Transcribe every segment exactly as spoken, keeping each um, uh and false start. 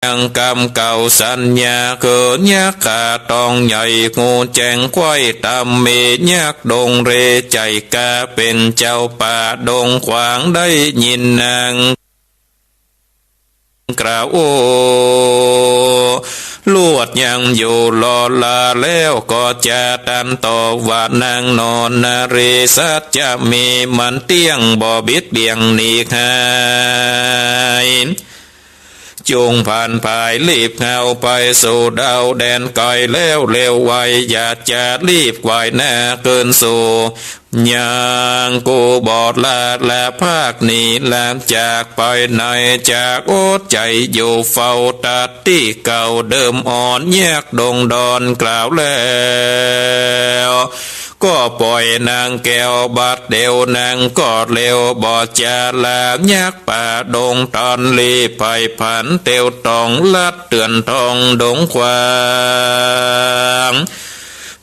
ยังกำเก่าสัญญา คือยักษ์ขาตองใหญ่ ฮูแจ้งไขว้ต๋ามเมยักษ์ดงเร ใจ๋ก๋าเป๋นเจ้าป่าดงขวาง ได้ยินนางกล่าว โอ้ ลวดยังอยู่ลอลา แล้วก็จะตรัสตอบว่า นางหนอนารี สัจจะมีมันเตี้ยง บ่บิดเบี่ยงหนีหาย จงผันผายรีบเฮาไปสู่ดาวแดนไกล แล้วเร็วไว อย่าจะรีบไขว้หน้าคืนสู่ ยังกูบ่ลาละ พากหนีละจากไปไหน จักอดใจ๋อยู่เฝ้า ตั๊ดตี้เก่าเดิมอ่อน ยักษ์ดงดอนกล่าวแล้ว ก็ป่อยนางแก้วบัดเดียว นางก็เร็วบ่จะลา ยักษ์ป่าดงตอนรีบไผ่ผัน เตียวต้องลัดเตื้อนท่องดงขวาง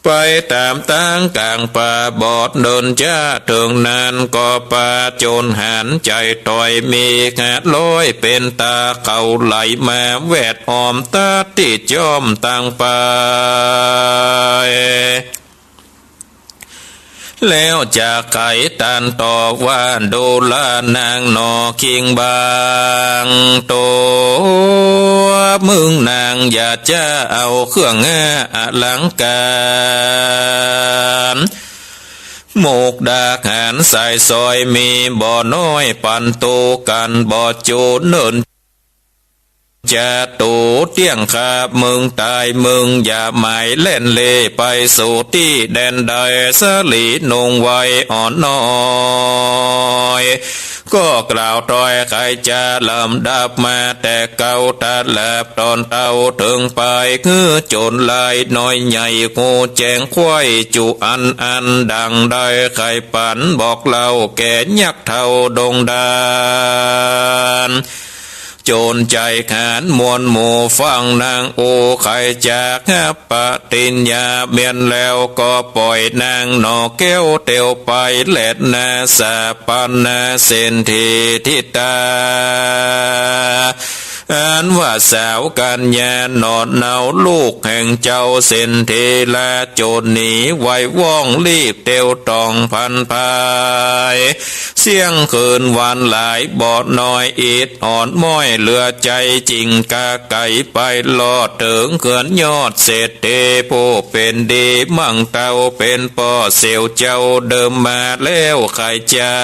ไปต๋ามตางก๋างป่าบอด เดินจ๊าเถิงนั้นก็ปา โจรหันใจ๋ต่อย มีหาดลอยเป๋นต๋า เขาไหลมาแวดอ้อม ตั๊ดตี้จ้อมตังไป แล้วจะไขตรัสตอบว่า ดูราวนางหนอคิงบาง ตั๋วมึงนางอย่าจะเอาเครื่องอลังก๋าร มุกดาหารสายสร้อยมีบ่น้อย ปันตูกั๋นบ่จู๋ เนิ่น จะตูเตี้ยงคาบมึงต๋าย มึงอย่าหมายแล่นเล่ไปสู่ตี้แดนใด สลีหนุ่มวัยอ่อนน้อย ก็กล่าวถ้อยไขจ๋าลำดับมาแต่เก่า ตลาดต๋อนเต้าเถิงปาย หื้อโจรลายน้อยใหญ่ ฮูแจ้งไขว้จุอันอัน ดั่งได้ไขปันบอกเล่าแก่ยักษ์เฒ่าดงดาน โจรใจ๋หาญมวลหมู่ฟั่ง นางอู้ไขจักฮับปฏิญญา แม่นแล้วก็ป่อยนางหนอแก้วเตียวไป แล่นหน้าสาปนาเศรษฐีธิดา อันว่าสาวกัญญาหนอเนา ลูกแห่งเจ้าเศรษฐีละ โจรหนีไวว่องรีบเตียวต้องผันผาย เสี้ยงคืนวันหลายบ่น้อย อิดอ่อนม้อยเหลือใจ๋ จิ่งก้าไก๋ไปลอดเถิงเฮือนยอดเศรษฐี ผู้เป๋นดีมั่งเต้า เป๋นป้อเสี่ยวเจ้าเดิมมาแล้ว ไขจ๋า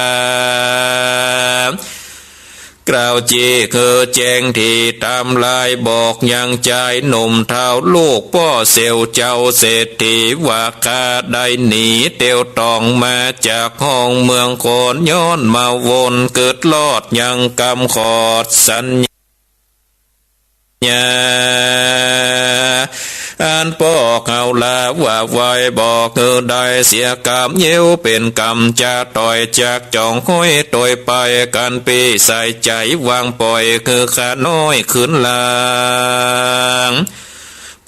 กล่าวจี้คือแจ้งตี้ต๋ามลาย บอกยังจายหนุ่มเฒ่า ลูกป้อเสี่ยวเจ้าเศรษฐีว่า ข้าได้หนีเตียวต้องมาจากห้องเมืองโขน ย้อนมาวนกึ๊ดลอดยังกำขอดสัญญา อันป้อเฮาลาว่าไว้ บอกหื้อได้เสียกำ เยียวเป๋นกำจะต่อย จักจ่องห้อยตวยไป กั๋นปี้ใส่ใจ๋วางป่อย คือข้าน้อยคืนหลัง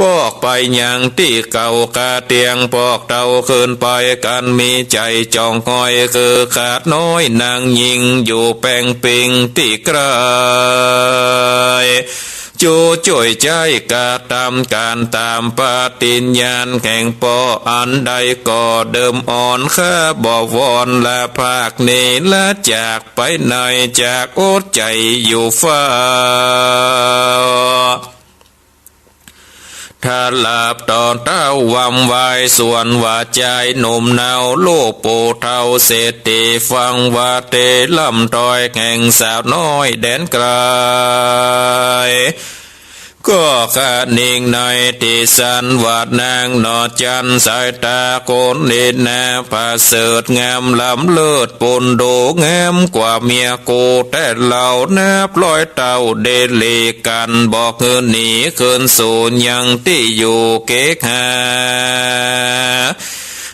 ปอกไปยังตี้เก่า ข้าเตี้ยงปอกเต้าคืนไป กั๋นมีใจ๋จ่องห้อย คือข้าน้อยนางญิง อยู่แป้งปิงตี้ใก้ จู้จ้วยใจ๊กระตำก๋านต๋ามปฏิญญาแห่งป้อ อันใดก็เดิมอ่อน ข้าบ่วอนละ พากหนีละจากไปไหน จักอดใจ๋อยู่เฝ้า ตลาดต๋อนเต้าว่ำไหว้ ส่วนว่าจายหนุ่มเนา ลูกปู่เฒ่าเศรษฐี ฟังว่าตี้ร่ำถ้อยแห่งสาวน้อยแดนไก๋ ก็คะนิงในตี้สันว่า นางหนอจันสายต๋าคนนี้นา ประเสริฐงามล้ำเลิศ ปูนดูงามกว่าเมียกูแต๊เล่า นับร้อยเต้าเดลีกั๋น บอกหื้อหนีคืนสู่ยังตี้อยู่เกหา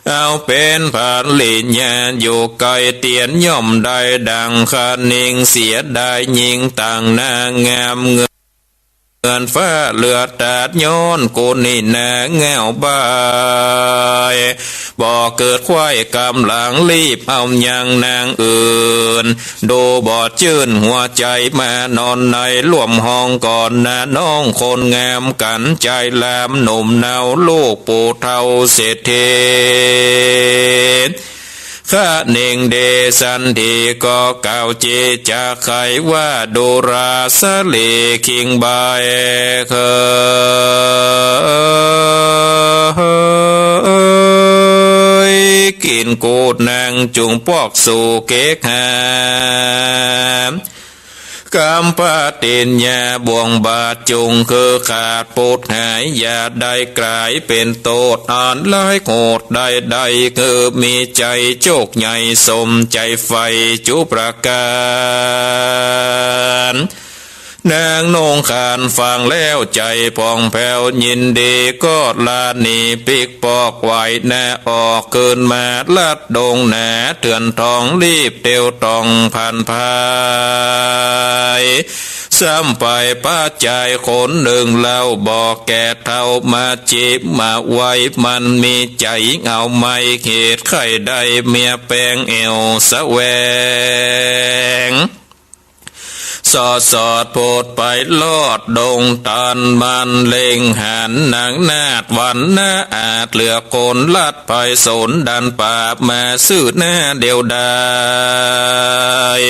เอาเป๋นภริยาอยู่ใก้เตียน ย่อมได้ดั่งคะนิง เสียดายญิงต่างหน้างามเงย เหมือนฟ้าเลือดตาดย้อนกุนนี่นาเง่าบ่าย บ่เกิดใคว่กำลังรีบเอายังนางอื่น ดูบ่จื้นหัวใจ๋มานอนในร่วมห้องก่อนนาน้องคนงาม กั๋นใจ๋ลามหนุ่มเนาลูกปู่เฒ่าเศรษฐี คะเน่งเดชันทีก็กล่าวเจจาไขว่า ดูราสะเลคิงใบเขย กิ๋นกูดนางจุ่งปอกสู่เกกหา กำปะติญญาบ่วงบาทจุ่งคือขาดปุดหาย อย่าได้ก๋ายเป๋นโต้ษอันร้ายโหดใดๆ คือมีใจ๋โจคใหญ่สมใจ๋ใฝ่จุประก๋าน นางนงคานฟังแล้วใจ๋ผ่องแผ้วยินดี ก็ลาหนีปิ๊กปอกไหวนาออกคืนมาลัดดงหนาเถื่อนทอง รีบเตียวต่องผ่านภาย ซ้ำไปปะจายคนนึ่งเล่า บ่แก่เฒ่ามาจีบมาไหว มันมีใจ๋เอาไม้เหตุ ใค่ได้เมียแป๋งแอ่วแสวง สอดสอดโผดไปลอดดงตัน มันเล็งหันนางนาฏวันนาอาจเหลือคน ลัดไปสนดันป่ามาซื่อหน้าเดียวดาย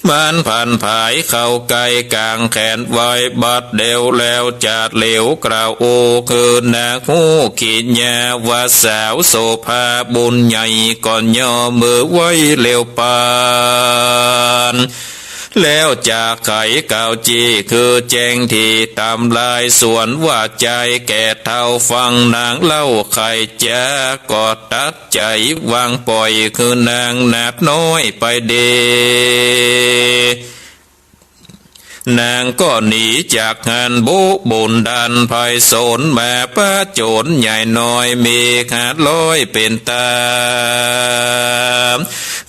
มันผ่านผายเข้าใก้ก๋างแขนไว้บัดเดียว แล้วจาดเหลียวกล่าวอู้คือนางฮู้กิริยาว่าสาวโสภาบุญใหญ่ ก่อนย่อมือไหว้เหลียวปาน แล้วจาไขกล่าวจี้คือแจ้งตี้ต๋ามลายสวนว่าจายแก่เฒ่าฟังนางเล่า ใค่จะก็ตัดใจ๋วางป่อยคือนางนาฏน้อยไปดี นางก็หนีจากหั้นบุบุญดันภัยสนมาปะโจ๋นใหญ่น้อยมีห้าร้อยเป๋นต๋า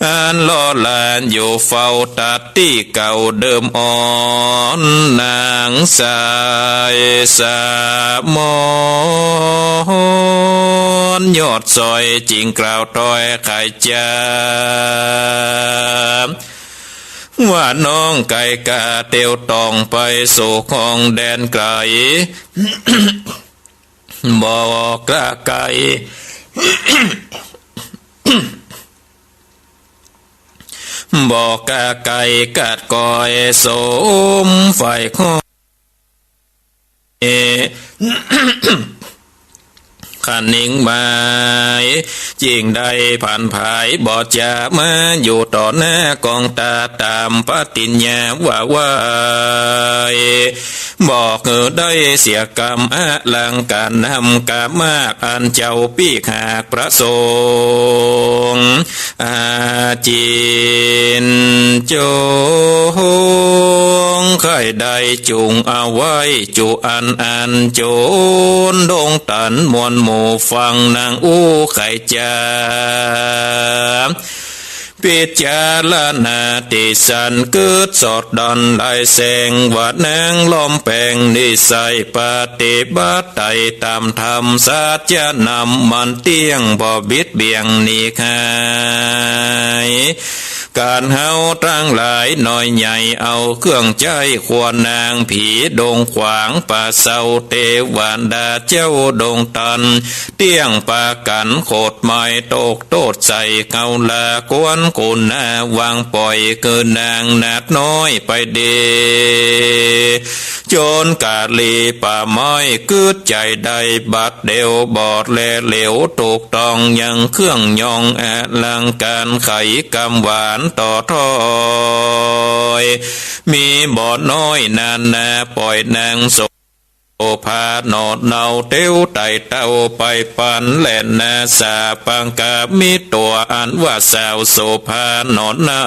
อันล่อลานอยู่เฝ้าตัดตี้เก่าเดิมอ่อน นางสายสะหมอนยอดซอยจึงกล่าวถ้อยไขจ๋า ว่าน้องไก่กาเตียวต่องไปสู่ห้องแดนไก๋ บ่กล้าไก๋ บ่กล้าไก๋กัดก้อยสมไฟข้อ คะนิงหมาย จึงได้ผ่านผายบ่จะมาอยู่ต่อหน้ากองตาต๋ามปฏิญญาว่าไหว้ บอกหื้อได้เสียกำอลังก๋านนำก๋ามากอันเจ้าปีกหากประสงค์ อาจินจง ใค่ได้จุ่งเอาไว้จุอันอันโจรดงตันมวลหมู่ฟังนางอู้ไขจ๋า พิจารณาติสันกึ๊ดสอดดอนลายแสง ว่านางล้อมแปงนิสัยปฏิบัติไต่ต๋ามธรรมสัจจะนำมันเตี้ยงบ่บิดเบี่ยงหนีหาย ก๋านเฮาตังหลายน้อยใหญ่เอาเครื่องใจ๊ควรนางผีดงขวางป่าเซาเตวดาเจ้าดงตัน เตี้ยงประกั๋นโขดไม้ตกโต้ษใส่เฮาลาควรกุณาวางป่อยคือนางนาฏน้อยไปดี จนกาลีป่าไม้กึ๊ดใจ๋ได้บัดเดียวบอดแลเหลียวถูกต้องยังเครื่องยองอลังก๋านไขกำหวานต่อถ้อย มีบ่น้อยนานาป่อยนางโส โสภาหนอนเนาเตียวไต่เต้าไปปันแล่นนาสาปังกามิตรตั๋วอันว่าสาวโสภาหนอนเนา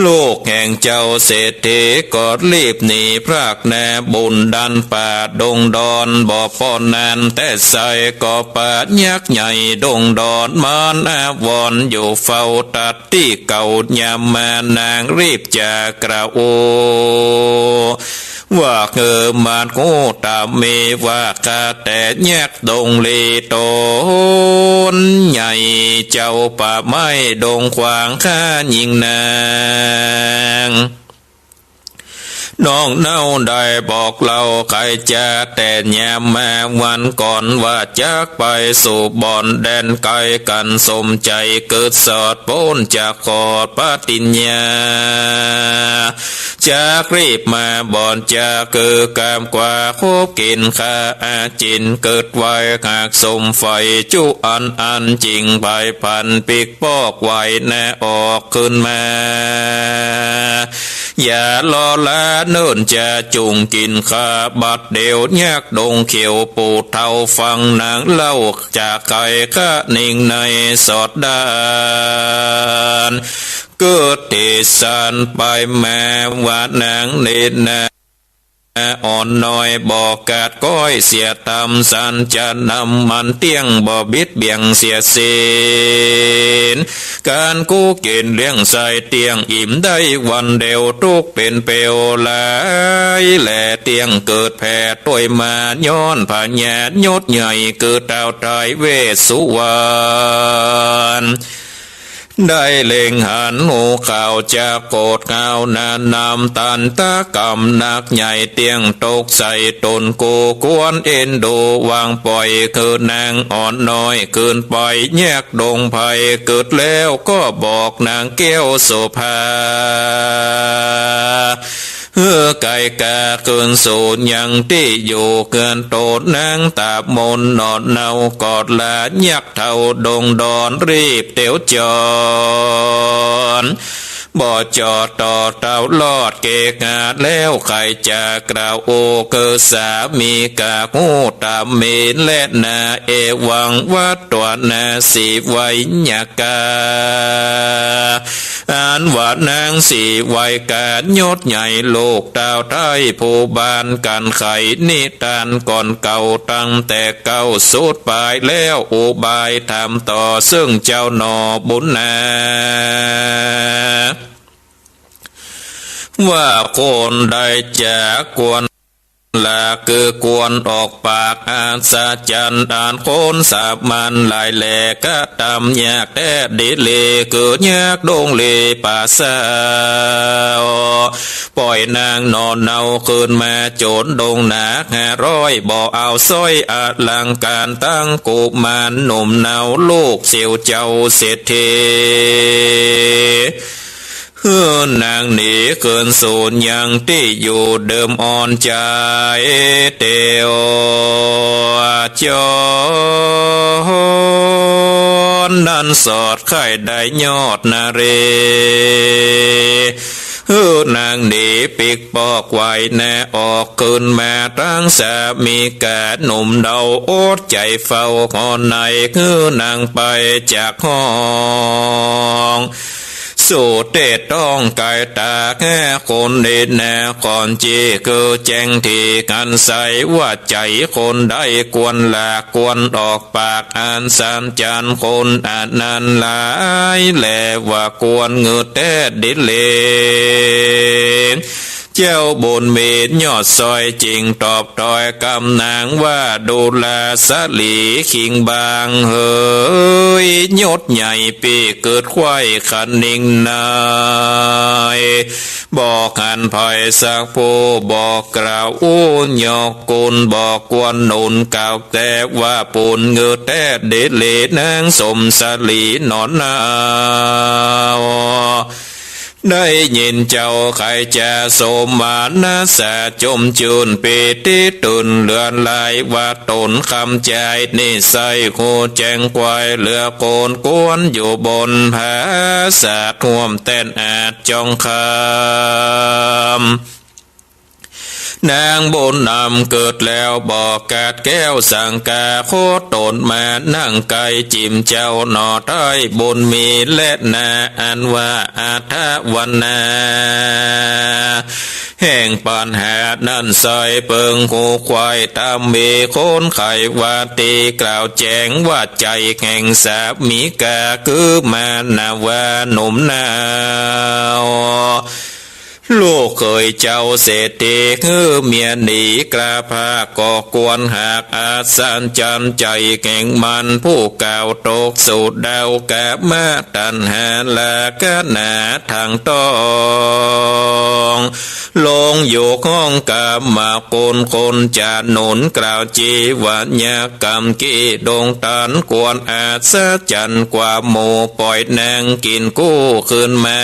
ลูกแห่งเจ้าเศรษฐีก็รีบหนีพรากนา บุ่นดันป่าดงดอน บ่ปอนั้นแต่ใส ก็ปะยักษ์ใหญ่ดงดอน มานอาวรณ์อยู่เฝ้า ตัดตี้เก่ายามมา นางรีบจะกล่าวโอ ว่าเออมานกูตามมีว่า ข้าแต่ยักษ์ดงลีต๋นใหญ่ เจ้าป่าไม้ดงขวางข้ายิ่งนัก น้องเนาได้บอกเล่าไขจ๋า แต่ยามมาวันก่อนว่า จักไปสู่บ่อนแดนไกล กันสมใจ๋เกิดสอดป๊นจากขอดปฏิญญา จักรีบมาบ่อนจะเกิดกามกว่า คบกิ๋นข้าอาจินเกิดไว หากสมใฝ่จุอันอั้น จึงไปผันปิ๊กปอกไหวนาออกคืนมา อย่ารอล้าเนิ่นจะจุ่งกิ๋นข้า บัดเดี๋ยวยักษ์ดงเขียว ปู่เฒ่าฟังนางเล่า จะไขข้านิ่งในสอดด้าน เกิดเตสานไปมา ว่านางเนตรนา อ่อนน้อยบ่ขาดก้อยเสียธรรม สันจะนำมันเตี้ยง บ่บิดเบี่ยงเสียศีล ก๋านกู้กิ๋นเลี้ยงใส่เตี้ยง อิ่มได้วันเดียว ตุ๊กข์เป๋นเปลวหลายแล เตี้ยงเกิดแผดตวยมา ย้อนพยาธิยศใหญ่ เกิดเต้าต๋ายเวสสุวรรณ ได้เล็งหันหูข่าวจะโกรธเกล้านา นำตันตกรรมหนักใหญ่ เตี้ยงตกใส่ต๋น กูควรเอ็นดูวางป่อย คือนางอ่อนน้อยเกินไป ยักษ์ดงไพรเกิดแล้ว ก็บอกนางแก้วโสภา หื้อไก่กาคืนสู่ยังตี้อยู่เฮือนต๋น นางตาบมนหนอนเนา กอดลายักษ์เฒ่าดงดอน รีบเตียวจอน บ่จอดต่อเต้ารอดเกหาแล้ว ใค่จะกล่าวโอ คือสามีกาฮู้ต๋ามมีและนา เอวังวัตตวนาสีไวยกา อันว่านางสีไวยกายศใหญ่ ลูกเต้าไท้ผู้บ้านกั๋นไขนิทานก่อนเก่า ตั้งแต่เก๊าสุดปายแล้ว อุบายถามต่อซึ่งเจ้าหน่อบุญนา ว่าคนใดจะควร ละคือควรออกปากอัศจรรย์ อันคนสามัญหลายแลกระทำยากแต๊ดีหลี คือยักษ์ดงลีป่าเศร้า ป่อยนางหนอนเนาคืนมาโจรดงหนักห้าร้อย บ่เอาสร้อยอลังก๋านตังกุมารหนุ่มเนาลูกเสี้ยวเจ้าเศรษฐี หื้อนางหนีคืนสู่ยังตี้อยู่เดิมอ่อนใจ๋เตียวจอน นั้นสอดใค่ได้ยอดนารี หื้อนางหนีปิ๊กปอกไหวนาออกคืนมา ตังสามีกาหนุ่มเนาอดใจ๋เฝ้าหอใน หื้อนางไปจากห้อง สู่เต๊ต้องไก๋ต๋าแห่คนเนนา ก่อนจีคือแจ้งตี้กั๋นใสว่าใจ๋คนใดควรละควรออกปากอัศจรรย์ คนอันนั้นหลายแลว่าควรงืดแต๊ดีหลี เจ้าบุญมียอดซอยจึงตอบตอยกำนางว่า ดูราสะหลีคิงบางเหย ยศใหญ่ปี้เกิดไขว้คะนิงนาย บ่หันใผสักผู้ บ่กล่าวอู้ยกกุณ บ่ควรหนุนกล่าว แต่ว่าปุญเงือแต๊ดีหลี นางสมสะหลีหนอนเนา ได้ยินเจ้าใค่จะสมมานะสาจมจื้นปีติตื่นเหลือหลาย ว่าต๋นคำจายนิสัยฮู้แจ้งไขว้เหลือคนควรอยู่บนผาสาท่วมแต้นอาจจองคำ นางบุญนำเกิดแล้วบ่ขาดแคล้วสังกา ขอตนมานั่งใก้จิ๋มเจ้าหน่อไท้บุญมี และนาอันว่าอาทวนา แห่งปัญหานั้นไส้เปิงหูไขว่ต๋ามมีคนไขว่าตี้กล่าวแจ้งว่าใจ๋แห่งสามีกา คือมานาวาหนุ่มนาว ลูกเขยเจ้าเศรษฐีหื้อเมียหนีกล้าพร้าด ก็ควรหากอัศจรรย์ ใจ๋แห่งมันผู้กล่าวตกสู่ดาวกามตัณหาราคะหนาทั้งต้อง ลงอยู่ห้องกามคุณ คนจะหนุนกล่าวจีวญากรรมกี้ดงตัน ควรอัศจรรย์กว่าหมู่ ป่อยนางกิ๋นกู้คืนมา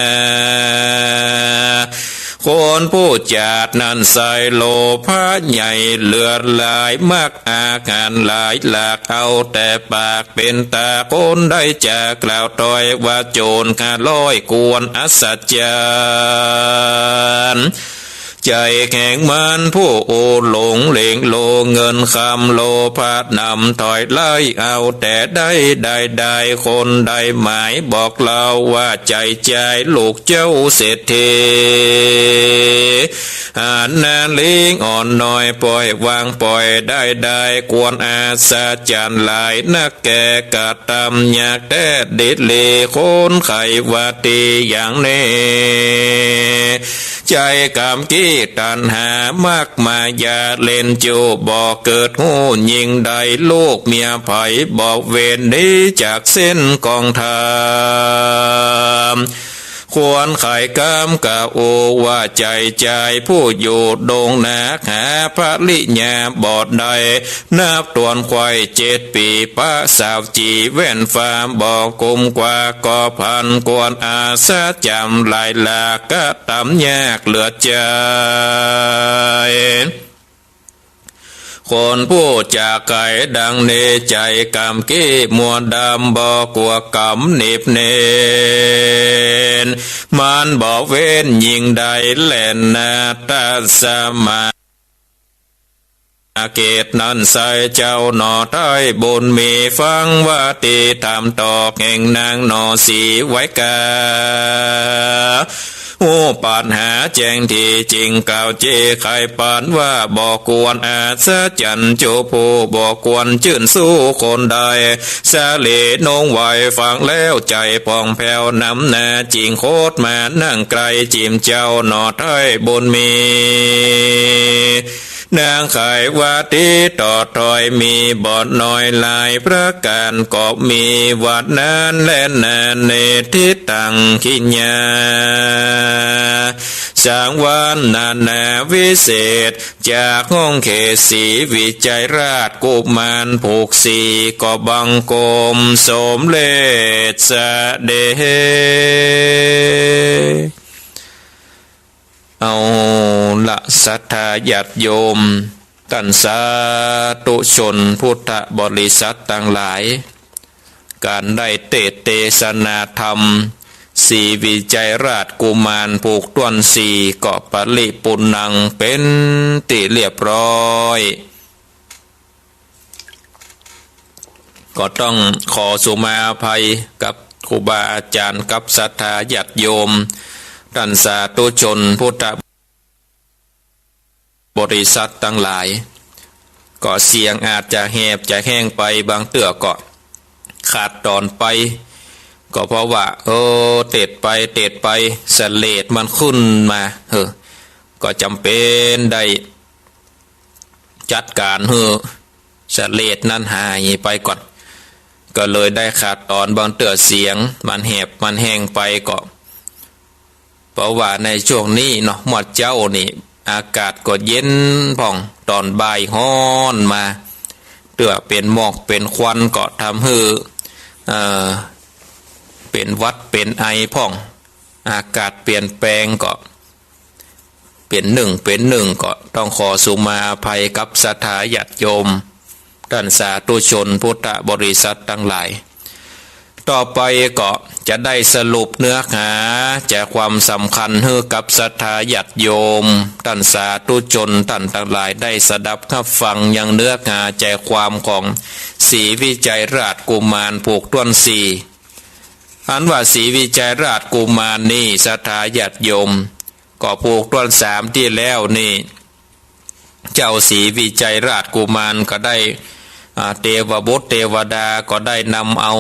คนผู้จาดนั้นไส้โลภะใหญ่เหลือหลาย มักอาหารหลายหลาก เอาแต่ปากเป๋นต๋าคน ได้จะกล่าวถ้อยว่าโจรห้าร้อยควรอัศจรรย์ ใจ๋แห่งมันผู้โอหลงเหลงโล เงินคำโลภะนำถอยไล่ เอาแต่ได้ได้ได้ คนได้หมายบอกเล่าว่าใจ๋จายลูกเจ้าเศรษฐี อันนาลิงอ่อนน้อยป่อยวางป่อยได้ได้ ควรอัศจรรย์หลายนักแก่กระตำยากแต๊ดิดลี คนไขว่าตี้อย่างนี้ ใจ๋กามกี้ตัณหามักมายาเล่นจู้ บ่เกิดฮู้ยิ่งได้ ลูกเมียไผบ่เว้นหนีจากเส้นกองธรรม ควรไขกามกะโอว่าใจ๋จายผู้อยู่ดงนา หาปริญญาบ่ได้ นับถ้วนไขว่เจ็ดปี๋ ปะสาวจี๋แว่นฟ้าบ่กุมกว่า ก็พันควรอัศจรรย์หลายหลาก กระตำยากเหลือใจ๋ คนผู้จะไขดังนี้ ใจ๋กามกี้มัวดำบ่กั๋วกำหนีบเน้น มันบ่เว้นยิ่งได้แลนา ตัสมา เกตนั้นไส้เจ้าหน่อไท้บุญมี ฟังว่าตี้ธรรมตอกแห่งนางหน่อสีไว้กา ฮู้ปัญหาแจ้งตี้จริงกล่าวเจไขปันว่า บ่ควรอัศจรรย์จู้ผู้ บ่ควรจื้นสู้คนใด สะเหลนงไหวฟังแล้วใจ๋ผ่องแผ้วนำหน้า จิ่งโคตรมานั่งใก้จิ่มเจ้าหน่อไท้บุญมี นางไขว่าตี้ต่อถ้อยมีบ่น้อยหลายประก๋าน ก็มีว่านั้นแลนา เนทิตังขิญญา สังวรรณนาวิเศษ จากห้องเขตศรีวิชัยราชกุมารผูกสี่ ก็บังคมสมเร็จเสด็จ เอาละศรัทธาญาติโยม ต้านสาธุชนพุทธบริษัทตังหลาย ก๋านได้เตสน์เตสนาธรรม ศรีวิชัยราชกุมารผูกถ้วนสี่ ก็ปริปูรณ์เป๋นตี้เรียบร้อย ก็ต้องขอสุมาอภัยกับครูบาอาจ๋ารย์ กับศรัทธาญาติโยม ต้านสาธุชนพุทธบริษัทตังหลาย ก็เสียงอาจจะแหบจะแห้งไป บางเตื้อก็ขาดต๋อนไป ก็เพราะว่า เออ เตสน์ไปเตสน์ไป สะเหลดมันขึ้นมา เออ ก็จ๋ำเป๋นได้ จัดก๋านหื้อสะเหลดนั้นหายไปก่อน ก็เลยได้ขาดต๋อน บางเตื้อเสียงมันแหบมันแห้งไปก็ เพราะว่าในช่วงนี้เนาะ มวดเจ๊านี่ อากาศก็เย็นพ่อง ต๋อนบ่ายฮ้อนมา เตื้อเป๋นหมอกเป๋นควันก็ทำหื้อ เอ่อ เป๋นหวัดเป๋นไอพ่อง อากาศเปลี่ยนแปลงก็ เป๋นนึ่งเป๋นนึ่ง ก็ต้องขอสุมาอภัยกับศรัทธาญาติโยม ต้านสาธุชนพุทธบริษัทตังหลาย ต่อไปก็จะได้สรุปเนื้อหาใจ๋ความสำคัญหื้อกับศรัทธาญาติโยม ต้านสาธุชนต้านตังหลายได้สดับฮับฟังยังเนื้อหาใจ๋ความของศรีวิชัยราชกุมารผูกต้วนสี่ อันว่าศรีวิชัยราชกุมารนี่ศรัทธาญาติโยม ก็ผูกต้วนสามตี้แล้วนี่ เจ้าศรีวิชัยราชกุมารก็ได้ อ่า เตวบุตรเตวดาก็ได้นำเอา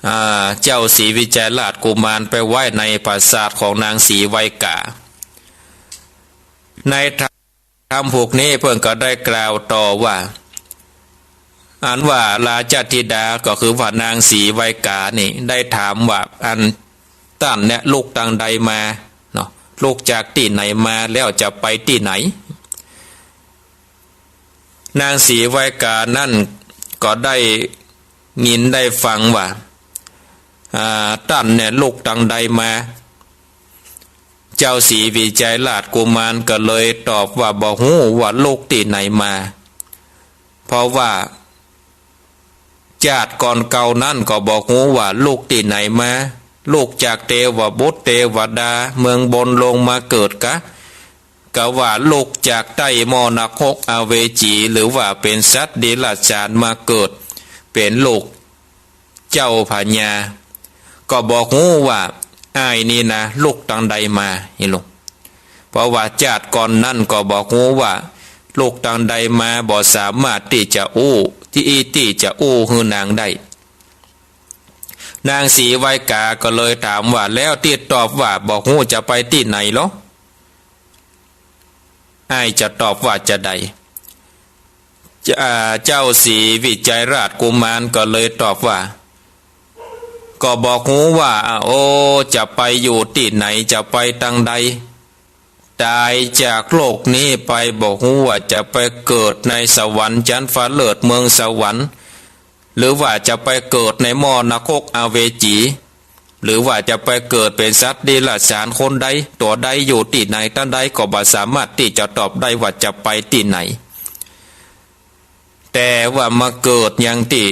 อ่า เจ้าศรีวิชัยราชกุมารไปไว้ในปราสาทของนางศรีไวยกา ในธรรมผูกนี้เปิ้นก็ได้กล่าวต่อว่า อันว่าราชธิดาก็คือว่านางศรีไวยกานี่ได้ถามว่า อันต้านเนี่ยลุกตังใดมาเนาะ ลุกจากตี้ไหนมาแล้วจะไปตี้ไหน นางศรีไวยกานั้นก็ได้ยินได้ฟังว่า อ่า ต้านเนี่ยลุกตังใดมา เจ้าศรีวิชัยราชกุมารก็เลยตอบว่าบ่ฮู้ว่าลุกตี้ไหนมา เพราะว่า จาติก่อนเก่านั้นก็บ่ฮู้ว่าลุกตี้ไหนมา ลุกจากเตวบุตรเตวดาเมืองบนลงมาเกิดกา กาว่าลุกจากใต้หม้อนรกอเวจี หรือว่าเป๋นสัตว์เดรัจฉานมาเกิดเป๋นลูกเจ้าพญา ก็บ่ฮู้ว่าอ้ายนี่นะลุกตังใดมา เห็นหรือ เพราะว่าจาติก่อนนั้นก็บ่ฮู้ว่าลุกตังใดมา บ่สามารถตี้จะอู้ ตี้ ตี้จะอู้หื้อนางได้ นางศรีไวยกาก็เลยถามว่า แล้วตี้ตอบว่าบ่ฮู้จะไปตี้ไหนลอ อ้ายจะตอบว่าจาใด เจ้า อ่า เจ้าศรีวิชัยราชกุมารก็เลยตอบว่า ก็บ่ฮู้ว่า โอ้ จะไปอยู่ตี้ไหน จะไปตังใด ต๋ายจากโลกนี้ไปบ่ฮู้ว่าจะไปเกิดในสวรรค์จั๊นฟ้าเลิศเมืองสวรรค์ หรือว่าจะไปเกิดในหม้อนรกอเวจี หรือว่าจะไปเกิดเป๋นสัตว์เดรัจฉานคนใดตั๋วใดอยู่ตี้ไหนตังใดก็บ่สามารถตี้จะตอบได้ว่าจะไปตี้ไหน แต่ว่ามาเกิดยังตี้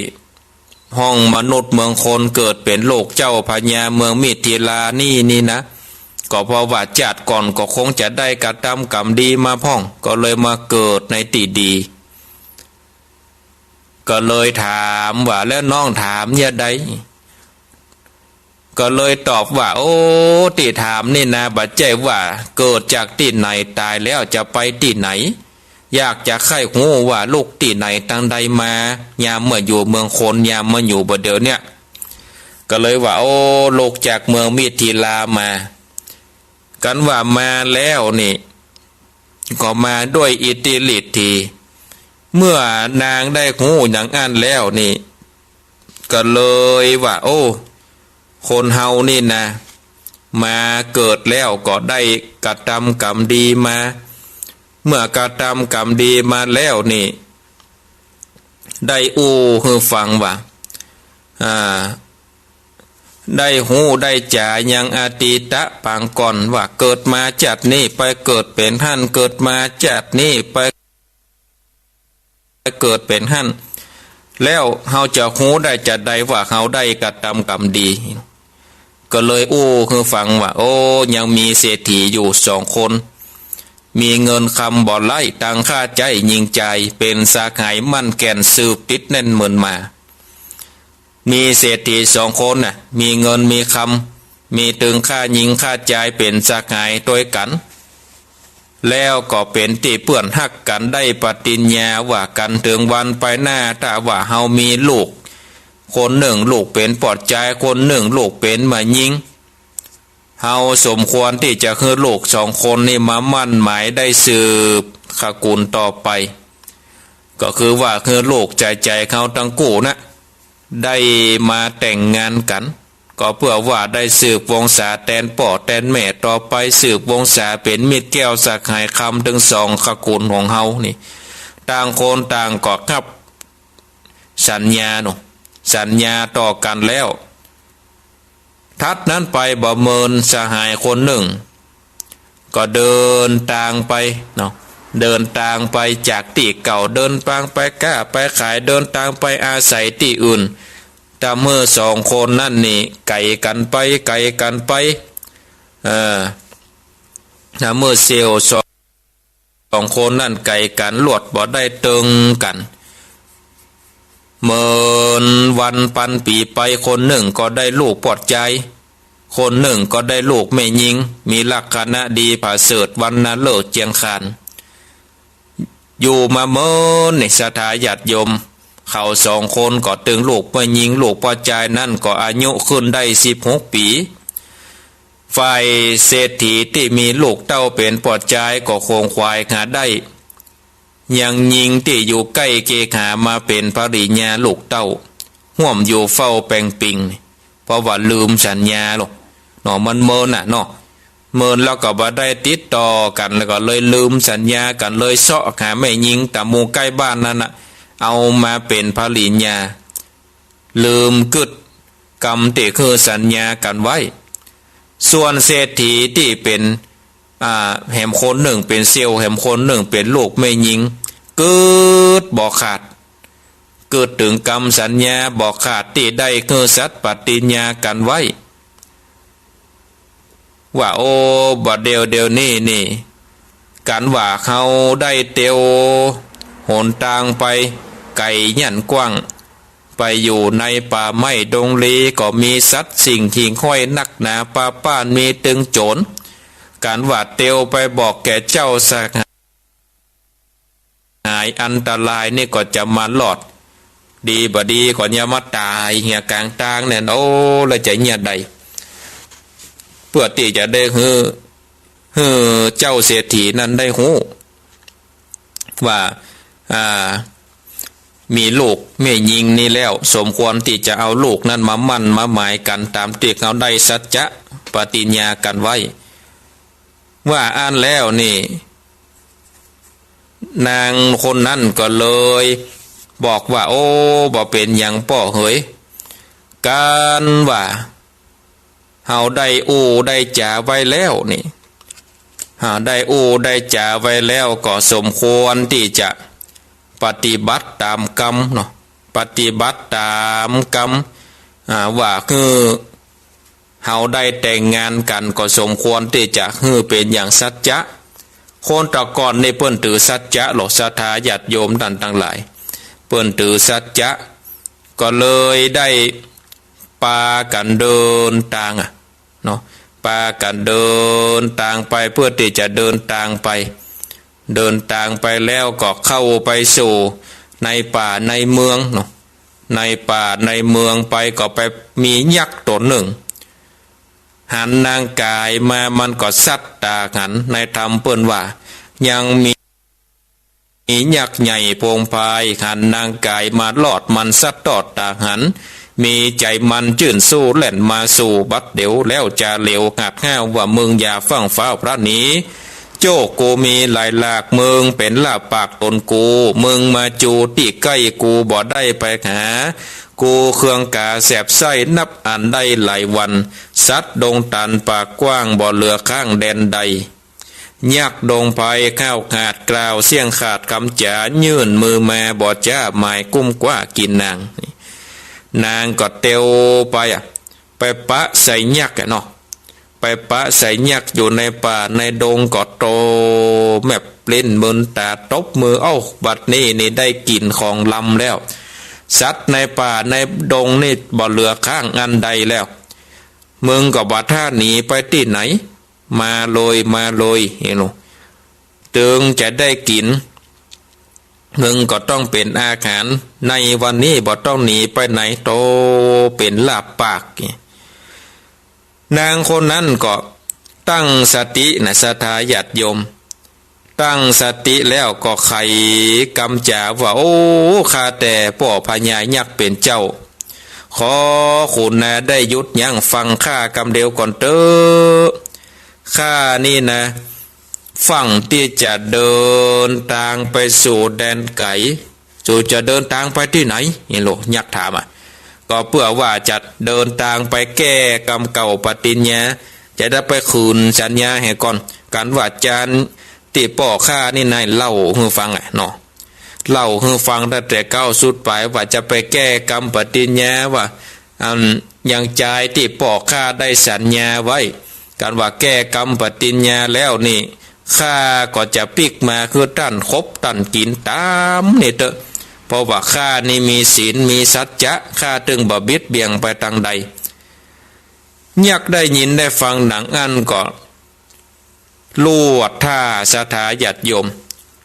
ห้องมนุษย์เมืองคน เกิดเป๋นลูกเจ้าพญาเมืองมิถิลานี่ นี่นะ ก็เพราะว่าจาติก่อนก็คงจะได้กระตำกรรมดีมาพ่อง ก็เลยมาเกิดในตี้ดี ก็เลยถามว่า แล้วน้องถามเยียะใด ก็เลยตอบว่า โอ้ ตี้ถามนี่นะ บ่ใจ้ว่าเกิดจากตี้ไหน ต๋ายแล้วจะไปตี้ไหน อยากจะใค่ฮู้ว่าลุกตี้ไหนตังใดมา ยามเมื่ออยู่เมืองคน ยามมาอยู่บ่าเดี่ยวเนี่ย ก็เลยว่า โอ้ ลุกจากเมืองมิถิลามา กันว่ามาแล้วนี่ ก็มาด้วยอิทธิฤทธิ์ที่ เมื่อนางได้ฮู้อย่างอั้นแล้วนี่ ก็เลยว่า โอ้ คนเฮานี่นะ มาเกิดแล้วก็ได้กระตำกรรมดีมา เมื่อกระตำกรรมดีมาแล้วนี่ ได้อู้หื้อฟังว่า อ่า ได้ฮู้ได้จ๋ายังอตีตะปางก่อนว่าเกิดมาจาตินี้ไปเกิดเป๋นหั้น เกิดมาจาตินี้ไป เกิดเป๋นหั้น แล้วเฮาจะฮู้ได้จาใดว่าเฮาได้กระตำกรรมดี ก็เลยอู้หื้อฟังว่า โอ้ ยังมีเศรษฐีอยู่สองคน มีเงินคำบ่ไร้ ตังค่าใจ๊ยิงจาย เป๋นสหายมั่นแก่นสืบติดแน่นเมินมา มีเศรษฐีสองคนน่ะ มีเงินมีคำ มีตึงค่ายิงค่าจาย เป๋นสหายตวยกั๋น แล้วก็เป๋นตี้เปื้อนฮักกั๋น ได้ปฏิญญาว่ากั๋น เถิงวันไปหน้า ถ้าว่าเฮามีลูกคนนึ่ง ลูกเป๋นปอดจาย คนนึ่งลูกเป๋นหมาญิง เฮาสมควรตี้จะหื้อลูกสองคนนี้มามั่นหมายได้สืบขกุลต่อไป ก็คือว่าหื้อลูกจายจายเฮาตังกู้นะ ได้มาแต่งงานกั๋น ก็เปื้อว่าได้สืบวงศาแตนป้อแตนแม่ต่อไป สืบวงศาเป๋นมิตรแก้วสหายคำเถิงสองขกุลของเฮานี่ ต่างคนต่างก็ฮับสัญญาเนาะ สัญญาต่อกั๋นแล้ว ถัดนั้นไปบ่เมินสหายคนนึ่ง ก็เดินตางไปเนาะ เดินตางไปจากตี้เก่า เดินตางไปก๊าไปขาย เดินตางไปอาศัยตี้อื่น ต๋ามเมื่อสองคนนั้นนี่ไก๋กั๋นไป ไก๋กั๋นไป เออ ต๋ามเมื่อเสี่ยวสอง สองคนนั้นไก๋กั๋น ลวดบ่ได้เติงกั๋น เหมินวันปันปี๋ไป คนนึ่งก็ได้ลูกป้อจาย คนนึ่งก็ได้ลูกแม่ญิง มีลักษณะดีผะเสริฐ วรรณฤกษ์เจียงคาน อยู่มาเมินนี่ ศรัทธาญาติโยม เขาสองคนก็ตึงลูกแม่ญิง ลูกป้อจายนั้นก็อายุขึ้นได้สิบหกปี๋ ฝ่ายเศรษฐีตี้มีลูกเต้าเป๋นป้อจายก็ขงขวายหาได้ ยังญิงตี้อยู่ใก้เกหามาเป๋นภริยาลูกเต้า ฮ่วมอยู่เฝ้าแปงปิง เพราะว่าลืมสัญญาลอเนาะ มันเมินน่ะเนาะ เมินแล้วก็บ่ได้ติดต่อกั๋น แล้วก็เลยลืมสัญญากั๋น เลยเซาะหาแม่ญิงต๋ามหมู่ใก้บ้านนั้นน่ะ เอามาเป๋นภริยา ลืมกึ๊ดกำตี้หื้อสัญญากั๋นไว้ ส่วนเศรษฐีตี้เป๋น อ่า แหมคนนึ่งเป๋นเสี่ยว แหมคนนึ่งเป๋นลูกแม่ญิง กึ๊ดบ่ขาด กึ๊ดเถิงกำสัญญาบ่ขาดตี้ได้หื้อสัตย์ปฏิญญากั๋นไว้ ว่า โอ้ บ่าเดี่ยวเดี่ยวนี้นี่ กั๋นว่าเฮาได้เตียวหนตางไปไก๋ยันกว้าง ไปอยู่ในป่าไม้ดงลี ก็มีสัตว์สิ่งหิ่งห้อยนักหนา ป่าป้านมีตึงโจ๋ร กั๋นว่าเตียวไปบอกแก่เจ้าสหาย หายอันตรายนี่ก็จะมารอด ดีบ่ดีก็อย่ามาต๋ายเหียก๋างตางเนี่ย โอ้ แล้วจะเยียะใด เปื้อตี้จะได้หื้อ หื้อเจ้าเศรษฐีนั้นได้ฮู้ ว่า อ่า มีลูกแม่ญิงนี้แล้ว สมควรตี้จะเอาลูกนั้นมาหมั้นมาหมายกั๋น ต๋ามตี้เฮาได้สัจจะปฏิญญากั๋นไว้ ว่าอั้นแล้วนี่ นางคนนั้นก็เลยบอกว่า โอ้ บ่เป๋นหยังป้อเหย กั๋นว่า เฮาได้อู้ได้จ๋าไว้แล้วนี่ อ่า ได้อู้ได้จ๋าไว้แล้วก็สมควรตี้จะปฏิบัติต๋ามกำเนาะ ปฏิบัติต๋ามกำ อ่า ว่าคือเฮาได้แต่งงานกั๋นก็สมควรตี้จะหื้อเป๋นอย่างสัจจะ คนตะก่อนนี่เปิ้นถือสัจจะลอ ศรัทธาญาติโยมต้านตังหลาย เปิ้นถือสัจจะ ก็เลยได้ปากั๋นเดินตางอะ เนาะ ปากั๋นเดินตางไป เปื้อตี้จะเดินตางไป เดินตางไปแล้วก็เข้าไปสู่ในป่าในเมืองเนาะ ในป่าในเมืองไปก็ไปมียักษ์ตั๋วนึ่ง หันนางก๋ายมา มันก็สัตย์ต๋าหัน ในธรรมเปิ้นว่า ยังมี มียักษ์ใหญ่โผงผาย หันนางก๋ายมารอด มันสัตย์ต๋อดต๋าหัน มีใจ๋มันจื้นสู้แล่นมาสู่บัดเดี๋ยว แล้วจาเหลวหากห้าวว่า มึงอย่าฟั่งฟ้าวพระหนี โจ้กูมีหลายหลาก มึงเป๋นลาบปากต๋นกู มึงมาจูตี้ใก้กูบ่ได้ไปหา กูเคืองก๋าแสบไส้นับอันได้หลายวัน สัตว์ดงตันปากกว้าง บ่เหลือข้างแดนใด ยักษ์ดงไพรห้าวหาด กล่าวเสี้ยงขาดกำจ๋า ยื่นมือมาบ่จ๊า หมายกุ้มกว้ากิ๋นนาง นางก็เตียวไปอะ ไปปะใส่ยักษ์อะเนาะ ไปปะใส่ยักษ์อยู่ในป่าในดง ก็โตแมบลิ้นมึนต๋า ตบมือ เอ้า บัดนี้นี่ได้กิ๋นของลำแล้ว สัตว์ในป่าในดงนี่บ่เหลือข้างอันใดแล้ว มึงก็บ่าถ้าหนีไปตี้ไหน มาเลย มาเลย เห็นบ่ เถิงจะได้กิ๋น มึงก็ต้องเป๋นอาหารในวันนี้ บ่ต้องหนีไปไหน โตเป๋นลาบปาก นางคนนั้นก็ตั้งสตินะ ศรัทธาญาติโยม ตั้งสติแล้วก็ไขกำจ๋าว่า โอ้ ข้าแต่ป้อพญายักษ์เป๋นเจ้า ขอขุนนาได้หยุดยั้งฟังข้ากำเดียวก่อนเต๊อะ ข้านี่นะ ฟั่งตี้จะเดินตางไปสู่แดนไก๋ สูจะเดินตางไปตี้ไหน นี่โล ยักษ์ถามอะ ก็เปื้อว่าจะเดินตางไปแก้กำเก่าปฏิญญา จะได้ไปขืนสัญญาแหมก่อน กั๋นว่าจารย์ตี้ป้อข้านี่นายเล่าหื้อฟังอะเนาะ เล่าหื้อฟังตั้งแต่เก๊าสุดป๋าย ว่าจะไปแก้กำปฏิญญา ว่า อันยังจายตี้ป้อข้าได้สัญญาไว้ กันว่าแก้กำปฏิญญาแล้วนี่ ข้าก็จะปิ๊กมาหื้อต้านคบต้านกิ๋นต๋ามนี่เต๊อะ เพราะว่าข้านี่มีศีลมีสัจจะ ข้าตึงบ่บิดเบี่ยงไปตางใด ยักษ์ได้ยินได้ฟังดังอั้นก็ ลวดท่า ศรัทธาญาติโยม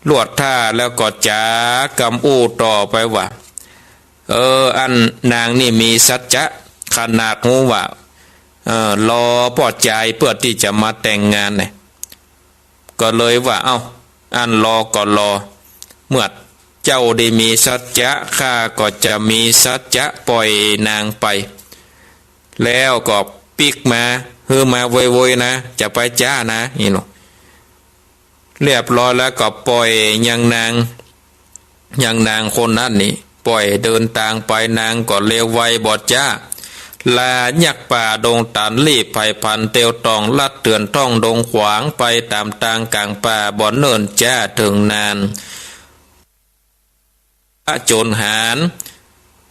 ลวดท่าแล้วก็จ๋ากำอู้ต่อไปว่า เออ อันนางนี่มีสัจจะ ขนาดฮู้ว่า เออ รอป้อจายเปื้อตี้จะมาแต่งงานเนี่ย ก็เลยว่า เอ้า อันรอก็รอ เมื่อเจ้าได้มีสัจจะ ข้าก็จะมีสัจจะป่อยนางไป แล้วก็ปิ๊กมา หื้อมาโวยๆ นะ จะไปจ๊านะ นี่เนาะ เรียบร้อยแล้วก็ป่อยยางนาง ยางนางคนนั้นนี่ ป่อยเดินตางไป นางก็เร็วไวบ่จ๊า ลายักษ์ป่าดงต๋าล รีบใผพันเตียวต่อง ลัดเตือนท่องดงขวาง ไปต๋ามตางก๋างป่า บ่เนิ่นจ๊าเถิงนาน โจรหาญ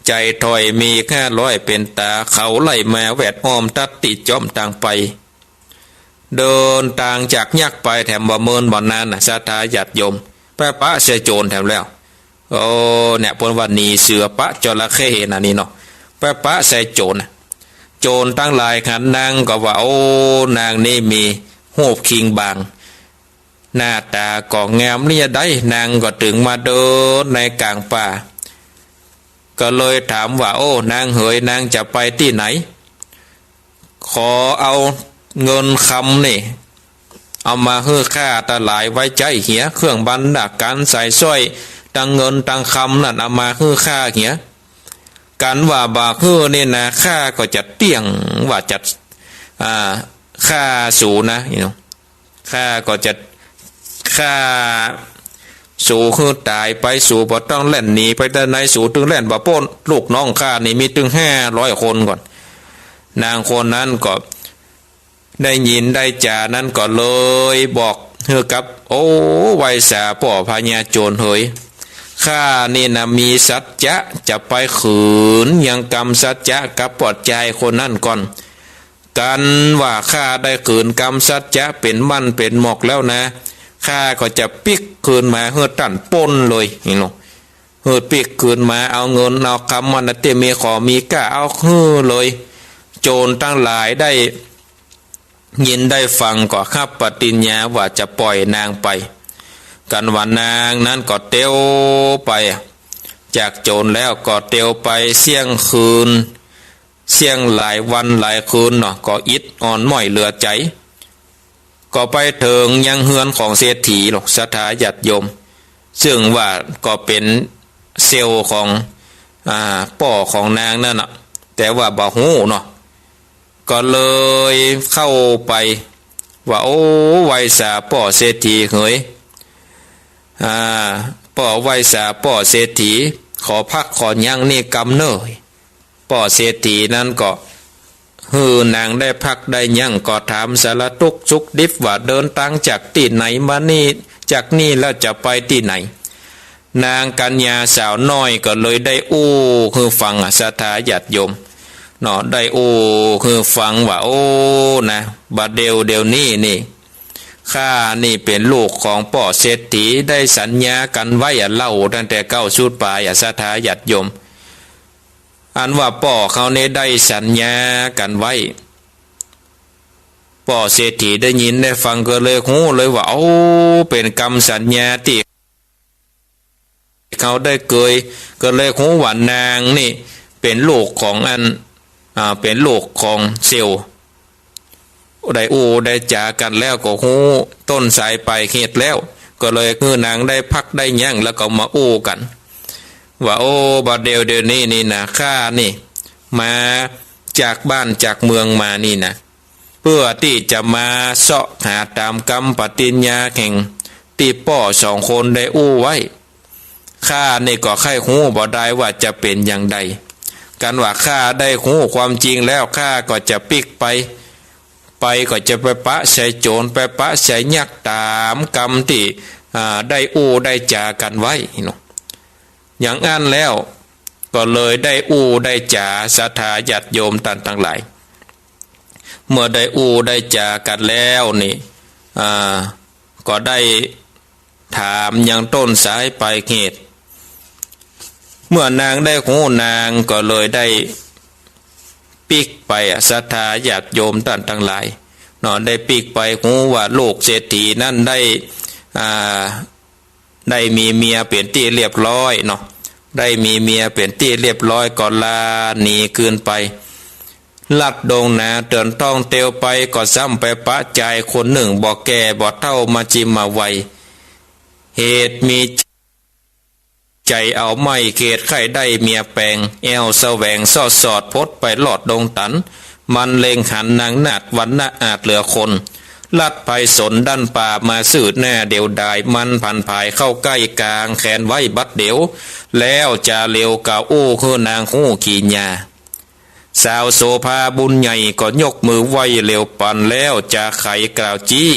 ใจ๋ถ่อยมีห้าร้อยเป๋นต๋า เขาไล่มาแวดอ้อมตั๊ดตี้จ้อมตางไป เดินตางจากยักษ์ไปแถมบ่เมินบ่นานน่ะ ศรัทธาญาติโยม ไปปะใส่โจรแถมแล้ว โอ้ เนี่ย เปิ้นว่าหนีเสือปะจระเข้น่ะนี่เนาะ ไปปะใส่โจรน่ะ โจรตังหลายหันนางก็ว่า โอ้ นางนี่มีฮูปคิงบาง หน้าต๋าก็งามเลียใด นางก็ตึงมาเดินในก๋างป่า ก็เลยถามว่า โอ้ นางเหย นางจะไปตี้ไหน ขอเอาเงินคำนี่ เอามาหื้อข้าตางหลายไว้ใจ๊เหีย เครื่องบรรณาก๋าร สายสร้อย ตังเงินตังคำนั่น เอามาหื้อข้าเหีย กันว่าบ่หื้อนี่นะ ข้าก็จะเตี้ยง ว่าจะ อ่า ฆ่าสูนะ นี่เนาะ ข้าก็จะฆ่าสูหื้อต๋ายไป สูบ่ต้องแล่นหนีไปตางใด สูตึงแล่นบ่ป๊น ลูกน้องข้านี่มีตึงห้าร้อยคนก่อน นางคนนั้นก็ได้ยินได้จ๋านั้นก็เลยบอกหื้อกับ โอ้ ไหว้สาป้อพญาโจรเหย ข้านี่นะมีสัจจะจะไปขืนยังกำสัจจะกับป้อจายคนนั้นก่อน กันว่าข้าได้ขืนกำสัจจะเป๋นหมั้นเป๋นหมอกแล้วนะ ข้าก็จะปิ๊กคืนมาหื้อต้านป๊นเลย นี่เนาะ หื้อปิ๊กคืนมา เอาเงินเอาคำมันตี้มีของมีก้า เอาหื้อเลย โจรตังหลายได้ยินได้ฟังก็ฮับปฏิญญาว่าจะป่อยนางไป กันว่านางนั้นก็เตียวไป จากโจรแล้วก็เตียวไปเสี้ยงคืน เสี้ยงหลายวันหลายคืนเนาะ ก็อิดอ่อนหม้อยเหลือใจ๋ ก็ไปเถิงยังเฮือนของเศรษฐีหรอก ศรัทธาญาติโยม ซึ่งว่าก็เป๋นเซลล์ของ อ่า ป้อของนางนั่นน่ะ แต่ว่าบ่ฮู้เนาะ ก็เลยเข้าไปว่า โอ้ ไหว้สาป้อเศรษฐีเหย อ่า ป้อไหว้สาป้อเศรษฐี ขอพักขอยั้งนี่กำเน่อ ป้อเศรษฐีนั้นก็หื้อนางได้พักได้ยั้ง ก็ถามสารทุกข์สุขดิบว่าเดินตางจากตี้ไหนมานี่ จากนี่แล้วจะไปตี้ไหน นางกัญญาสาวน้อยก็เลยได้อู้หื้อฟังอะ ศรัทธาญาติโยมเนาะ ได้อู้หื้อฟังว่า โอ้ นะ บ่าเดี่ยวเดี๋ยวนี้นี่ ข้านี่เป๋นลูกของป้อเศรษฐี ได้สัญญากั๋นไว้อะเล่า ตั้งแต่เก๊าสุดป๋ายอะ ศรัทธาญาติโยม อันว่าป้อเขานี่ได้สัญญากั๋นไว้ ป้อเศรษฐีได้ยินได้ฟังก็เลยฮู้เลยว่า โอ้ เป๋นกำสัญญาตี้เขาได้เกย ก็เลยฮู้ว่านางนี่เป๋นลูกของอัน อ่า เป๋นลูกของเซลล์ ได้อู้ได้จ๋ากั๋นแล้วก็ฮู้ต้นสายปลายเหตุแล้ว ก็เลยหื้อนางได้พักได้ยั้ง แล้วก็มาอู้กั๋นว่า โอ้ บ่าเดี่ยวเดี๋ยวนี้นี่นะ ข้านี่มาจากบ้านจากเมืองมานี่นะ เปื้อตี้จะมาเซาะหาต๋ามกำปฏิญญาแห่งตี้ป้อสองคนได้อู้ไว้ ข้านี่ก็ใค่ฮู้บ่ดายว่าจะเป๋นอย่างใด กันว่าข้าได้ฮู้ความจริงแล้ว ข้าก็จะปิ๊กไป ไปก็จะไปปะใส่โจร ไปปะใส่ยักษ์ต๋ามกำตี้ อ่า ได้อู้ได้จ๋ากั๋นไว้เนาะ อย่างอั้นแล้ว ก็เลยได้อู้ได้จ๋า ศรัทธาญาติโยมต้านตังหลาย เมื่อได้อู้ได้จ๋ากั๋นแล้วนี่ อ่า ก็ได้ถามยังต้นสายปลายเหตุ เมื่อนางได้ฮู้ นางก็เลยได้ปิ๊กไปอะ ศรัทธาญาติโยมต้านตังหลายเนาะ ได้ปิ๊กไปฮู้ว่าลูกเศรษฐีนั้นได้ อ่า ได้มีเมียเป๋นตี้เรียบร้อยเนาะ ได้มีเมียเป๋นตี้เรียบร้อย ก็ลาหนีคืนไป ลัดดงหนาเตือนต้องเตียวไป ก็ซ้ำไปปะจายคนนึ่ง บ่แก่บ่เฒ่ามาจิมมาวัย เหตุมีใจ๋เอาใหม่ เขตใค่ได้เมียแป๋ง แอ่วแสวงซอดสอด พดไปลอดดงตัน มันเล็งหันนางนาฏวรรณะอาจเหลือคน ลัดไปสนดั้นป่ามาซื่อหน้าเดียวดาย มันผันผายเข้าใก้กางแขนไว้บัดเดียว แล้วจาเร็วกล่าวอู้หื้อนางฮู้กิริยา สาวโสภาบุญใหญ่ก็ยกมือไหว้เร็วปัน แล้วจาไขกล่าวจี้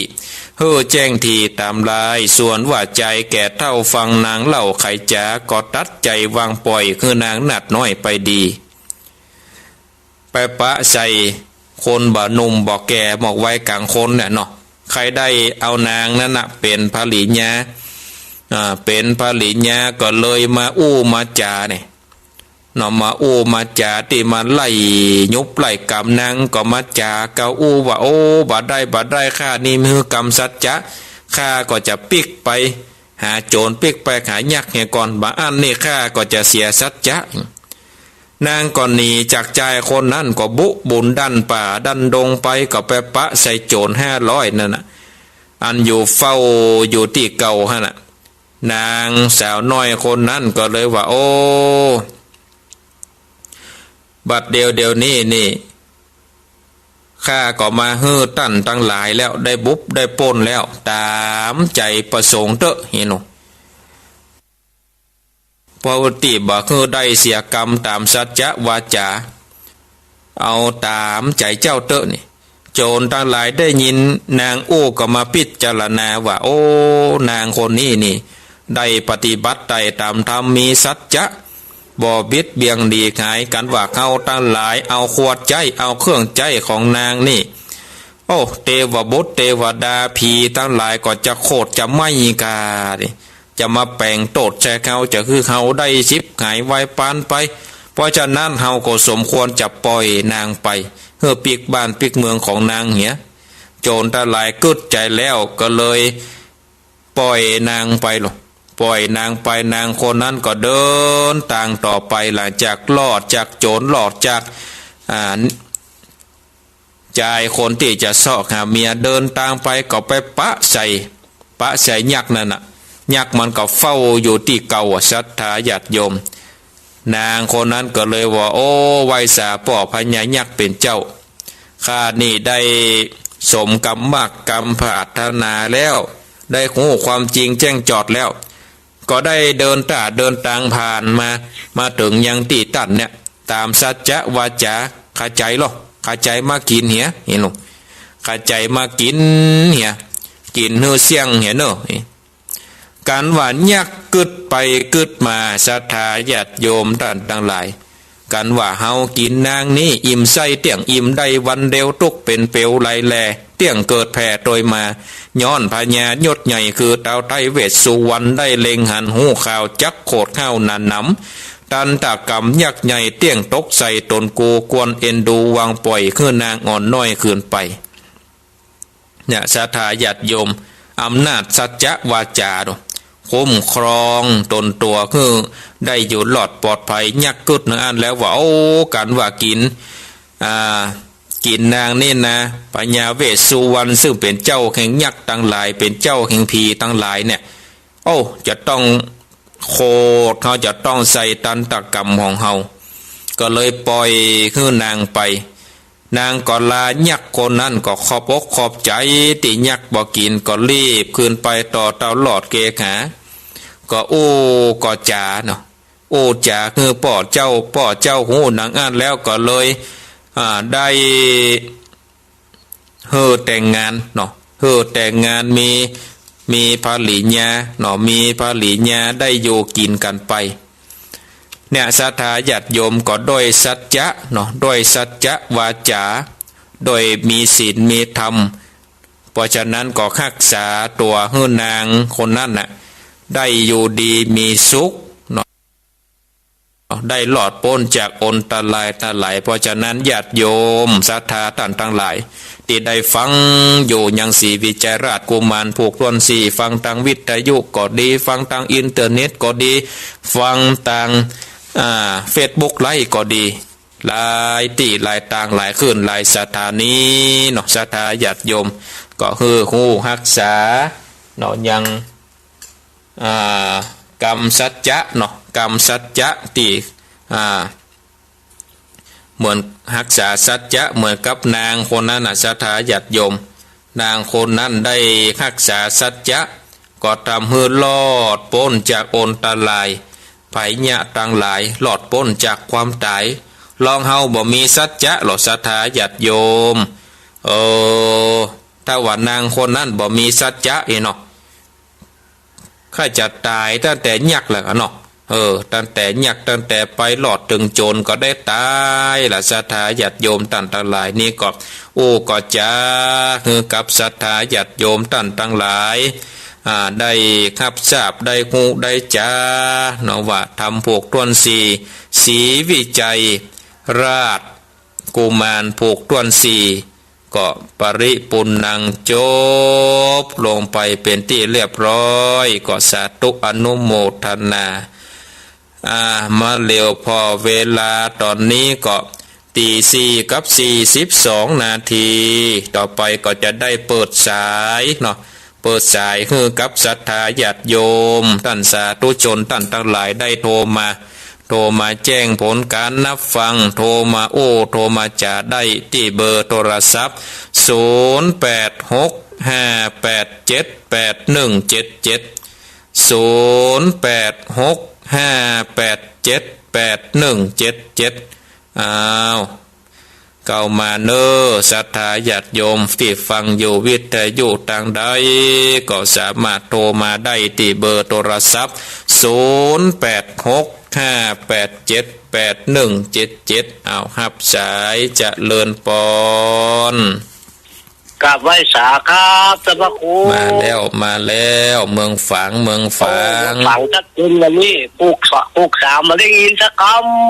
หื้อแจ้งทีต๋ามลาย ส่วนว่าจายแก่เฒ่าฟังนางเล่าไขจ๋า ก็ตัดใจ๋วางป่อยหื้อนางนาฏน้อยไปดี ไปปะใส่คนบ่หนุ่มบ่แก่ หมอกวัยก๋างคนเนี่ยเนาะ ใค่ได้เอานางนั้นน่ะเป๋นภริยา อ่า เป๋นภริยาก็เลยมาอู้มาจ๋าเนี่ย เนาะ มาอู้มาจ๋าตี้มาไล่ยุบไล่กำ นางก็มาจ๋ากล่าวอู้ว่า โอ้ บ่ได้ บ่ได้ ข้านี่มีกำสัจจะ ข้าก็จะปิ๊กไปหาโจ๋ร ปิ๊กไปหายักษ์เหียก่อน บ่อั้นนี่ข้าก็จะเสียสัจจะ นางก็หนีจากจายคนนั้น ก็บุกบุนดั้นป่าดั้นดงไป ก็ไปปะใส่โจ๋รห้าร้อยนั่นน่ะ อันอยู่เฝ้าอยู่ตี้เก่าหั้นน่ะ นางสาวน้อยคนนั้นก็เลยว่า โอ้ บัดเดี๋ยว เดี๋ยวนี้นี่ ข้าก็มาหื้อต้านตังหลายแล้ว ได้บุบได้ป๊นแล้ว ต๋ามใจ๋ประสงค์เต๊อะ เหียหนอ เพราะตี้บ่หื้อได้เสียกำต๋ามสัจจะวาจ๋า เอาต๋ามใจ๋เจ้าเต๊อะนี่ โจ๋รตังหลายได้ยินนางอู้ก็มาพิจารณาว่า โอ้ นางคนนี้นี่ ได้ปฏิบัติไต่ต๋ามธรรม มีสัจจะ บ่บิดเบียงหลีกหาย กันว่าเฮาตังหลายเอาขวดใจ๊ เอาเครื่องใจ๊ของนางนี่ โอ้ เตวบุตรเตวดาผีตังหลายก็จะโขดจะไหม้กานี่ จะมาแป๋งโต้ษใส่เฮา จะหื้อเฮาได้ฉิบหายวายปานไป เพราะฉะนั้นเฮาก็สมควรจะป่อยนางไป หื้อปิ๊กบ้านปิ๊กเมืองของนางเหีย โจ๋รตังหลายกึ๊ดใจ๋แล้วก็เลยป่อยนางไปลอ ป่อยนางไป นางคนนั้นก็เดินตางต่อไป หลังจากรอดจากโจ๋ร รอดจาก อ่า จายคนตี้จะเซาะหาเมีย เดินตางไปก็ไปปะใส่ ปะใส่ยักษ์นั่นน่ะ ยักษ์มันก็เฝ้าอยู่ตี้เก่าอะ ศรัทธาญาติโยม นางคนนั้นก็เลยว่า โอ้ ไหว้สาป้อพญายักษ์เป๋นเจ้า ข้านี่ได้สมกำมากกำปรารถนาแล้ว ได้ฮู้ความจริงแจ้งจอดแล้ว ก็ได้เดินต้าเดินตางผ่านมา มาเถิงยังตี้ต้านเนี่ย ต๋ามสัจจะวาจ๋า ข้าใจ๋ลอ ข้าใจ๋มากิ๋นเหีย เหียหนอ ข้าใจ๋มากิ๋นเหีย กิ๋นหื้อเสี้ยงเหียเน่อ กันว่ายักษ์กึ๊ดไปกึ๊ดมา ศรัทธาญาติโยมต้านตังหลาย กันว่าเฮากิ๋นนางนี้อิ่มไส้เตี้ยง อิ่มได้วันเดียวตุ๊กเป๋นเปลวไหลแล เตี้ยงเกิดแผ่โตยมา ย้อนพญายศใหญ่คือเต้าไต้เวสสุวรรณ ได้เล็งหันฮู้ข่าวจักโขดห้าวหนาหนำ ตันตกรรมยักษ์ใหญ่เตี้ยงตกใส่ต๋นกู ควรเอ็นดูวางป่อยหื้อนางอ่อนน้อยคืนไป เนี่ย ศรัทธาญาติโยม อำนาจสัจจะวาจ๋าเนาะ คุ้มครองต๋นตั๋วหื้อได้อยู่รอดปลอดภัย ยักษ์กึ๊ดในอั้นแล้วว่า โอ้ กันว่ากิ๋น อ่า กิ๋นนางนี่นะ พญาเวสสุวรรณ ซึ่งเป๋นเจ้าแห่งยักษ์ตังหลาย เป๋นเจ้าแห่งผีตังหลายเนี่ย โอ้ จะต้องโขด เฮาจะต้องใส่ตันตกรรมของเฮา ก็เลยป่อยหื้อนางไป นางก็ลา ยักษ์คนนั้นก็ขอบอกขอบใจ๋ตี้ยักษ์บ่กิ๋น ก็รีบคืนไปต่อเต้ารอดเกหา ก็อู้ก็จ๋าเนาะ อู้จ๋าหื้อป้อเจ้า ป้อเจ้าฮู้ดังอั้นแล้วก็เลย อ่า ได้ หื้อแต่งงานเนาะ หื้อแต่งงาน มี มีภริยาเนาะ มีภริยาได้อยู่กิ๋นกั๋นไป เนี่ย ศรัทธาญาติโยมก็ด้วยสัจจะเนาะ ด้วยสัจจะวาจา ด้วยมีศีลมีธรรม เพราะฉะนั้นก็ฮักษาตั๋วหื้อนางคนนั้นน่ะ ได้อยู่ดีมีสุขเนาะ ได้รอดป๊นจากอันตรายตังหลาย เพราะฉะนั้นญาติโยมศรัทธาต้านตังหลาย ตี้ได้ฟังอยู่ยังศรีวิชัยราชกุมารผูกถ้วนสี่ ฟังตางวิทยุก็ดี ฟังตางอินเทอร์เน็ตก็ดี ฟังตาง อ่า เฟซบุ๊กไลฟ์ก็ดี หลายตี้หลายตางหลายคลื่นหลายสถานีเนาะ ศรัทธาญาติโยมก็หื้อฮู้ฮักษาเนาะ ยัง อ่า กำสัจจะเนาะ กำสัจจะตี้ อ่า เหมือนฮักษาสัจจะเหมือนกับนางคนนั้นน่ะ ศรัทธาญาติโยม นางคนนั้นได้ฮักษาสัจจะ ก็ทำหื้อรอดป๊นจากอันตรายภัยยะตังหลาย รอดป๊นจากความต๋าย ลองเฮาบ่มีสัจจะลอ ศรัทธาญาติโยม เออ ถ้าว่านางคนนั้นบ่มีสัจจะเนาะ ใค่จะต๋ายตั้งแต่ยักษ์แล้วเนาะ เออ ตั้งแต่ยักษ์ ตั้งแต่ไปรอดเถิงโจ๋รก็ได้ต๋ายละ ศรัทธาญาติโยมต้านตังหลาย นี่ก็อู้ก็จ๋าหื้อกับศรัทธาญาติโยมต้านตังหลาย อ่า ได้ฮับทราบ ได้ฮู้ได้จ๋าเนาะ ว่าธรรมผูกถ้วนสี่ ศรีวิชัยราชกุมารผูกถ้วนสี่ ก็ปริปุณณังจบลงไปเป๋นตี้เรียบร้อย ก็สาธุอนุโมทนา อ่า มาเร็วผ่อเวลาต๋อนนี้ก็ ตีสี่กับสี่สิบสองนาที ต่อไปก็จะได้เปิดสายเนาะ เปิดสายหื้อกับศรัทธาญาติโยม ต้านสาธุชนต้านตังหลายได้โทรมา โทรมาแจ้งผลก๋านฮับฟัง โทรมาอู้ โทรมาจ๋าได้ตี้เบอร์โทรศัพท์ ศูนย์แปดหกห้าแปดเจ็ดแปดหนึ่งเจ็ดเจ็ด ศูนย์แปดหกห้าแปดเจ็ดแปดหนึ่งเจ็ดเจ็ด อ้าว เข้ามาเน้อ ศรัทธาญาติโยมตี้ฟังอยู่วิทยุตางใด ก็สามารถโทรมาได้ตี้เบอร์โทรศัพท์ ศูนย์แปดหกห้าแปดเจ็ดแปดหนึ่งเจ็ดเจ็ด อ้าว ฮับสาย เจริญปอน กราบไหว้สาครับ ต้านพระครู มาแล้ว มาแล้ว เมืองฝาง เมืองฝาง โอ้ เมืองฝางชัดเจนวันนี้ ผูกสะ ผูกสามบ่ได้ยินสักก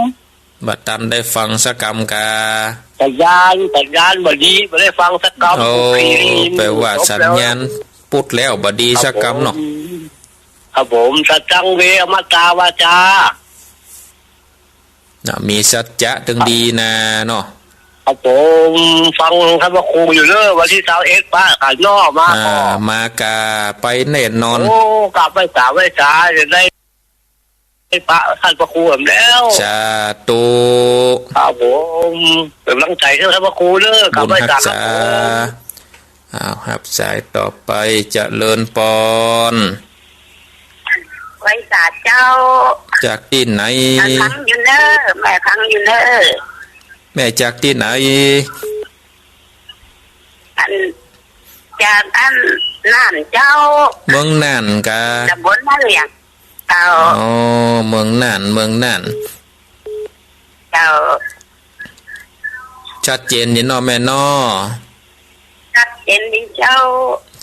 ำ บ่ตันได้ฟังสักกำกา สัญญาณ สัญญาณบ่ดี บ่ได้ฟังสักกำ โอ้ ผูกสี่ได้ยิน แปลว่า จบแล้ว สัญญาณปุดแล้ว บ่ดีสักกำเนาะ ครับผม ครับผม สัจจังเว อมตะวาจา น่ะ มีสัจจะตึงดีนาเนาะ ครับผม ฟังต้านพระครูอยู่เน้อ วันตี้ซาวเอ็ด ปะกั๋นเนาะ มา อ่า ก็ มากาไปแน่นอน โอ้ กราบไหว้สา ไหว้สา จะได้ ไปปะต้านพระครูแหมแล้ว สาธุ ครับผม เป๋นก๋ำลังใจ๋หื้อต้านพระครูเน้อ กราบไหว้สา บุญฮักษา ครับผม อ้าว ฮับสายต่อไป เจริญปอน ไหว้สาเจ้า จากตี้ไหน แม่ฟังอยู่เน้อ แม่ฟังอยู่เน้อ แม่จากตี้ไหน อัน จากอันน่านเจ้า เมืองน่านกา ตำบลนาเหลียง เจ้า อ๋อ เมืองน่าน เมืองน่าน เจ้า ชัดเจนดีเนาะแม่เนาะ ชัดเจนดีเจ้า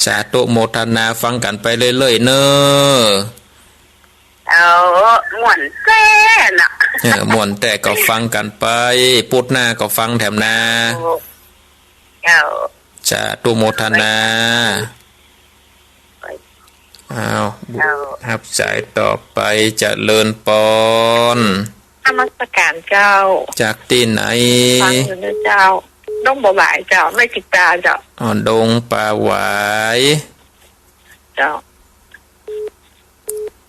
สาธุโมทนา ฟังกั๋นไปเรื่อยๆ เน้อ เจ้า ม่วนแต๊เนาะ เออ ม่วนแต๊ก็ฟังกั๋นไป ปุดหน้าก็ฟังแถมนา เจ้า สาธุโมทนา อ้าว เจ้า ฮับสายต่อไป เจริญปอน นมัสก๋านเจ้า จากตี้ไหน ฟังอยู่เน้อเจ้า ดงป่าหวายเจ้า แม่จิตตาเจ้า อ๋อ ดงป่าหวาย เจ้า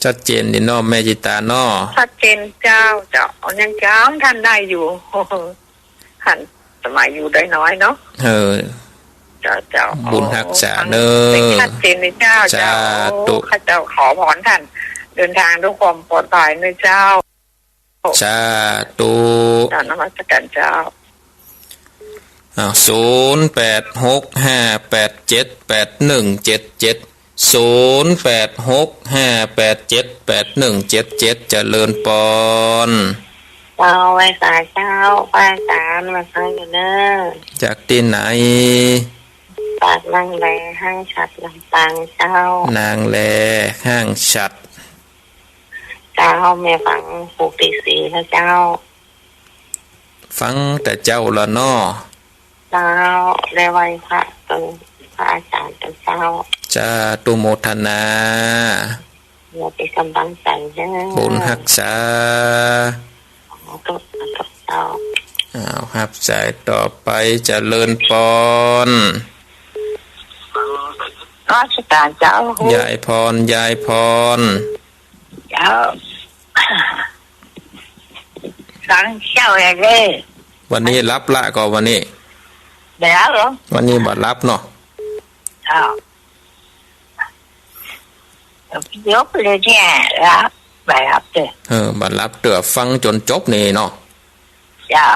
ชัดเจนดีเนาะแม่จิตตาเนาะ ชัดเจนเจ้า เจ้า เอายังจำทันได้อยู่ หันสมัยอยู่ได้น้อยเนาะ เออ เจ้า เจ้า บุญฮักษาเน้อ ชัดเจนเลยเจ้า สาธุ เจ้า ข้าเจ้าขอพรท่าน เดินทางด้วยความปลอดภัยเน้อเจ้า สาธุ เจ้า นมัสก๋านเจ้า อ้าว ศูนย์แปดหกห้าแปดเจ็ดแปดหนึ่งเจ็ดเจ็ด ศูนย์แปดหกห้าแปดเจ็ดแปดหนึ่งเจ็ดเจ็ด เจริญปอน เจ้า ไหว้สาเจ้า พระอาจารย์ มาฟังอยู่เน้อ จากตี้ไหน จากนางแล ห้างฉัตร ลำปางเจ้า นางแล ห้างฉัตร เจ้า แม่ฟังผูกตี้สี่แล้วเจ้า ฟังแต่เจ๊าละเนาะ เจ้า ได้ไหว้พระตน พระอาจารย์ตนเจ้า สาธุโมทนา เพื่อเป๋นก๋ำลังใจ๋เน้อ บุญฮักษา สาธุ สาธุเจ้า อ้าว ฮับสายต่อไป เจริญปอน นมัสก๋านเจ้า ยายพร ยายพร เจ้า สังเจ้าอย่างนี้ วันนี้หลับละก่อ วันนี้ บ่หลับเหรอ วันนี้บ่หลับเนาะ เจ้า จบเลยเนี่ย หลับ บ่หลับเต๊อะ เออ บ่หลับเต๊อะ ฟังจ๋นจบนี่เนาะ เจ้า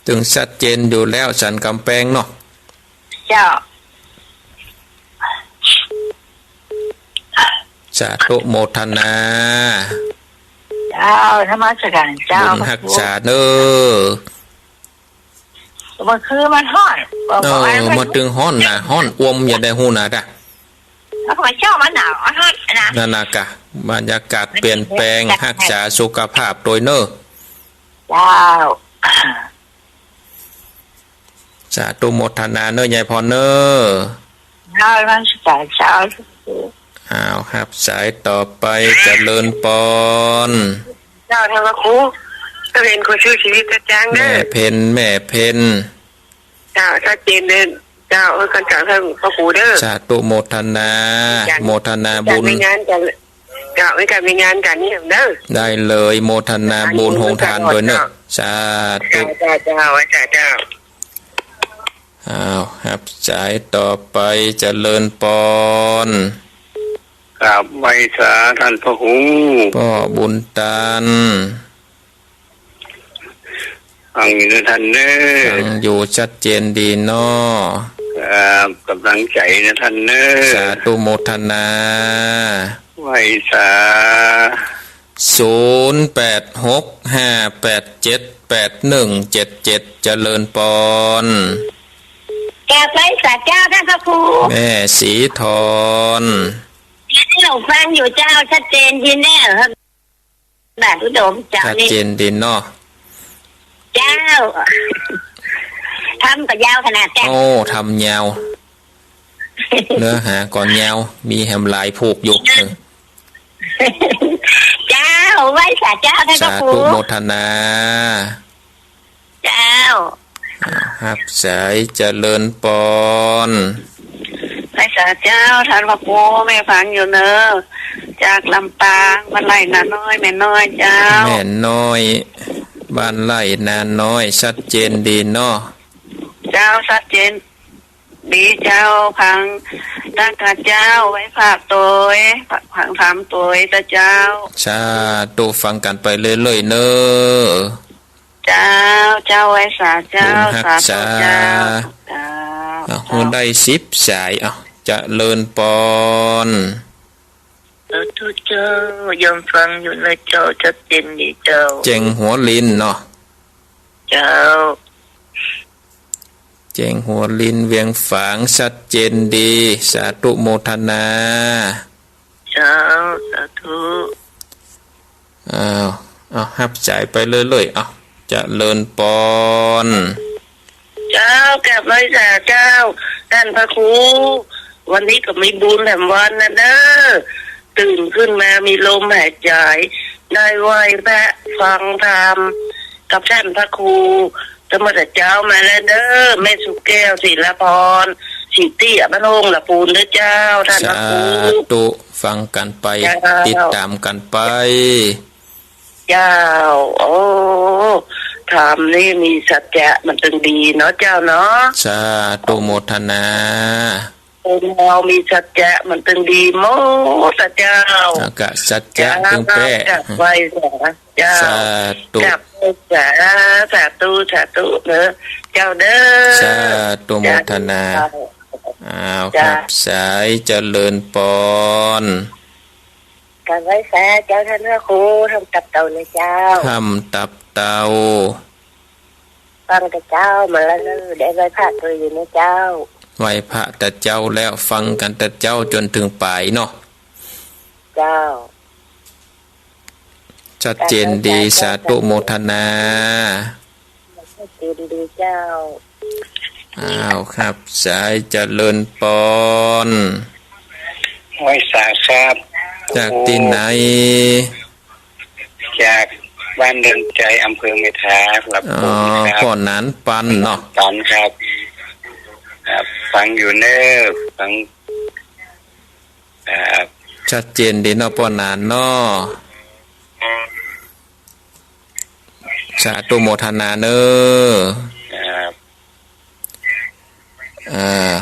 ตึงชัดเจนอยู่แล้ว สันก๋ำแปงเนาะ เจ้า สาธุโมทนา เจ้า นมัสก๋านเจ้า บุญฮักษาเน้อ เมื่อคืนมันฮ้อน เออ เมื่อตึงฮ้อนนะ ฮ้อนอวม อย่าได้ฮู้นะจ๊ะ แล้วก็เจ้ามันหนาว มันฮ้อนนะ นั่นนะกะ บรรยากาศเปลี่ยนแปลง ฮักษาสุขภาพตวยเน้อ เจ้า สาธุโมทนาเน้อ ยายพรเน้อ เจ้า นมัสก๋านเจ้า อ้าว ฮับสายต่อไป เจริญปอน เจ้า ท่านพระครู เจ้า เพ็ญ คนสู้ชีวิต เจ้า แม่เพ็ญ แม่เพ็ญ เจ้า ชัดเจนเลย เจ้า เออ กัน เจ้า ท่านพระครูเน้อ สาธุโมทนา โมทนาบุญ มีก๋านมีงานกั๋น เจ้า มีก๋านมีงานกั๋นนี่เน้อ ได้เลย โมทนาบุญโฮงทานตวยเน้อ สาธุ เจ้า เจ้า เจ้า เจ้า อ้าว ฮับสายต่อไป เจริญปอน กราบไหว้สาท่านพระครู ป้อบุญตัน ฟังอยู่นะท่านเน้อ ฟังอยู่ ชัดเจนดีเนาะ ครับ ก๋ำลังใจ๋นะท่านเน้อ สาธุโมทนา ไหว้สา ศูนย์แปดหกห้าแปดเจ็ดแปดหนึ่งเจ็ดเจ็ด เจริญปอน กราบไหว้สาเจ้า ท่านพระครู แม่ศรีธร หลวงฟังอยู่เจ้า ชัดเจนดีเน้อ บาทอุดมเจ้า ชัดเจนดีเนาะ เจ้า ธรรมก็ยาวขนาดเจ้า โอ้ ธรรมยาว เนื้อหาก็ยาว มีแหมหลายผูกอยู่ เจ้า ไหว้สาเจ้า ท่านพระครู สาธุโมทนา เจ้า อ่า ฮับสาย เจริญปอน ไหว้สาเจ้า ท่านพระครู แม่ฟังอยู่เน้อ จากลำปาง บ้านไร่นาน้อย แม่น้อยเจ้า แม่น้อย บ้านไร่นาน้อย ชัดเจนดีเนาะ เจ้า ชัดเจนดีเจ้า ฟังตั้งแต่เจ้า ไหว้พระตวย ฟังธรรมตวยเจ้า สาธุ ฟังกั๋นไปเรื่อยๆ เน้อ เจ้า เจ้า ไหว้สาเจ้า บุญฮักษา สาธุเจ้า เจ้า อ้าว ได้สิบสาย อ้าว เจริญปอน สาธุเจ้า โยมฟังอยู่นะเจ้า ชัดเจนดีเจ้า เจียงหัวลินเนาะ เจ้า เจียงหัวลิน เวียงฝาง ชัดเจนดี สาธุโมทนา เจ้า สาธุ อ้าว อ้าว ฮับสายไปเรื่อยๆ อ้าว เจริญปอน เจ้า กราบไหว้สาเจ้า ท่านพระครู วันนี้ก็มีบุญแหมวันนะเน้อ ตื่นขึ้นมามีลมหายใจ๋ ได้ไหว้พระฟังธรรมกับท่านพระครู เมื่อเจ๊ามาแล้วเน้อ แม่สุแก้ว ศิลาพร ศรีเตี้ย บ้านโฮงละปูนเน้อเจ้า ท่านพระครู สาธุ ฟังกั๋นไป เจ้า ติดต๋ามกั๋นไป เจ้า โอ้ ธรรมนี่มีสัจจะมันตึงดีเนาะเจ้าเนาะ สาธุโมทนา คนเฮามีสัจจะมันตึงดีหมดอะเจ้า อากาศสัจจะ เจ้า ตึงแป๊ กราบไหว้สา เจ้า สาธุ กราบไหว้สา สาธุ สาธุเน้อ เจ้าเน้อ สาธุโมทนา เจ้า อ้าว เจ้า ครับ สายเจริญปอน กราบไหว้สาเจ้าต้านพระครู ถ้ำตับเต่านะเจ้า ถ้ำตับเต่า ฟังแต่เจ๊ามาแล้วเน่อ ได้ไหว้พระเตออยู่นะเจ้า ไหว้พระแต่เจ๊าแล้ว ฟังกั๋นแต่เจ๊าจ๋นเถิงป๋ายเนาะ เจ้า ชัดเจนดี สาธุโมทนา ชัดเจนดีเจ้า อ้าว ครับ สายเจริญปอน ไหว้สาครับ จากตี้ไหน จากบ้านดอนใจ๋ อำเภอเมทา ครับ อ๋อ ผมครับ ป้อหนานปันเนาะ ปันครับ ครับ ฟังอยู่เน่อ ฟัง ครับ ชัดเจนดีเนาะ ป้อหนานเนาะ สาธุโมทนาเน่อ ครับ อ่า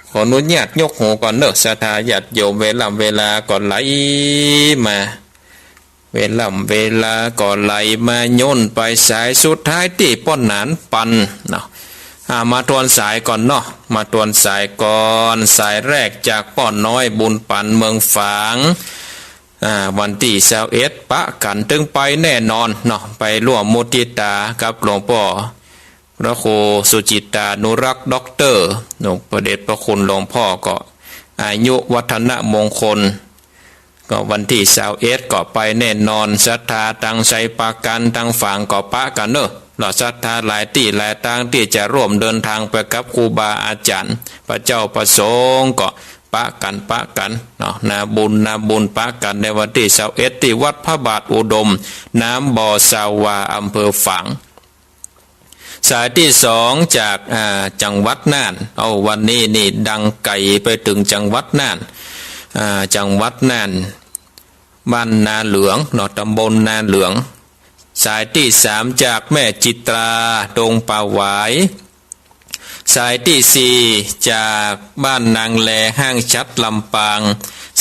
ขออนุญาตยกหูก่อนเน่อ ศรัทธาญาติโยม เวล่ำเวลาก็ไหลมา เวล่ำเวลาก็ไหลมา ย่นไป สายสุดท้ายตี้ป้อหนานปันเนาะ อ่า มาทวนสายก่อนเนาะ มาทวนสายก่อน สายแรกจากป้อน้อยบุญปัน เมืองฝาง อ่า วันตี้ซาวเอ็ด ปะกั๋น เถิงไปแน่นอนเนาะ ไปร่วมมุทิตากับหลวงป้อพระครูสุจิตตานุรักษ์ ด็อกเตอร์ หลวงพระเดชพระคุณหลวงป้อก็อายุวัฒนมงคล ก็วันตี้ซาวเอ็ด ก็ไปแน่นอน ศรัทธาตังชัยปราการ ตังฝางก็ปะกั๋นเน่อ แล้วศรัทธาหลายตี้หลายตางตี้จะร่วมเดินตางไปกับครูบาอาจ๋ารย์ พระเจ้าประสงค์ก็ปะกั๋น ปะกั๋นเนาะ นาบุญ นาบุญปะกั๋นในวันตี้ซาวเอ็ด ตี้วัดพระบาทอุดม น้ำบ่อซาวา อำเภอฝาง สายตี้สองจาก อ่า จังหวัดน่าน เอา วันนี้นี่ดังไก๋ไปเถิงจังหวัดน่าน อ่า จังหวัดน่าน บ้านนาเหลืองเนาะ ตำบลนาเหลือง สายตี้สามจากแม่จิตรา ดงป่าหวาย สายตี้สี่จากบ้านนางแล ห้างฉัตร ลำปาง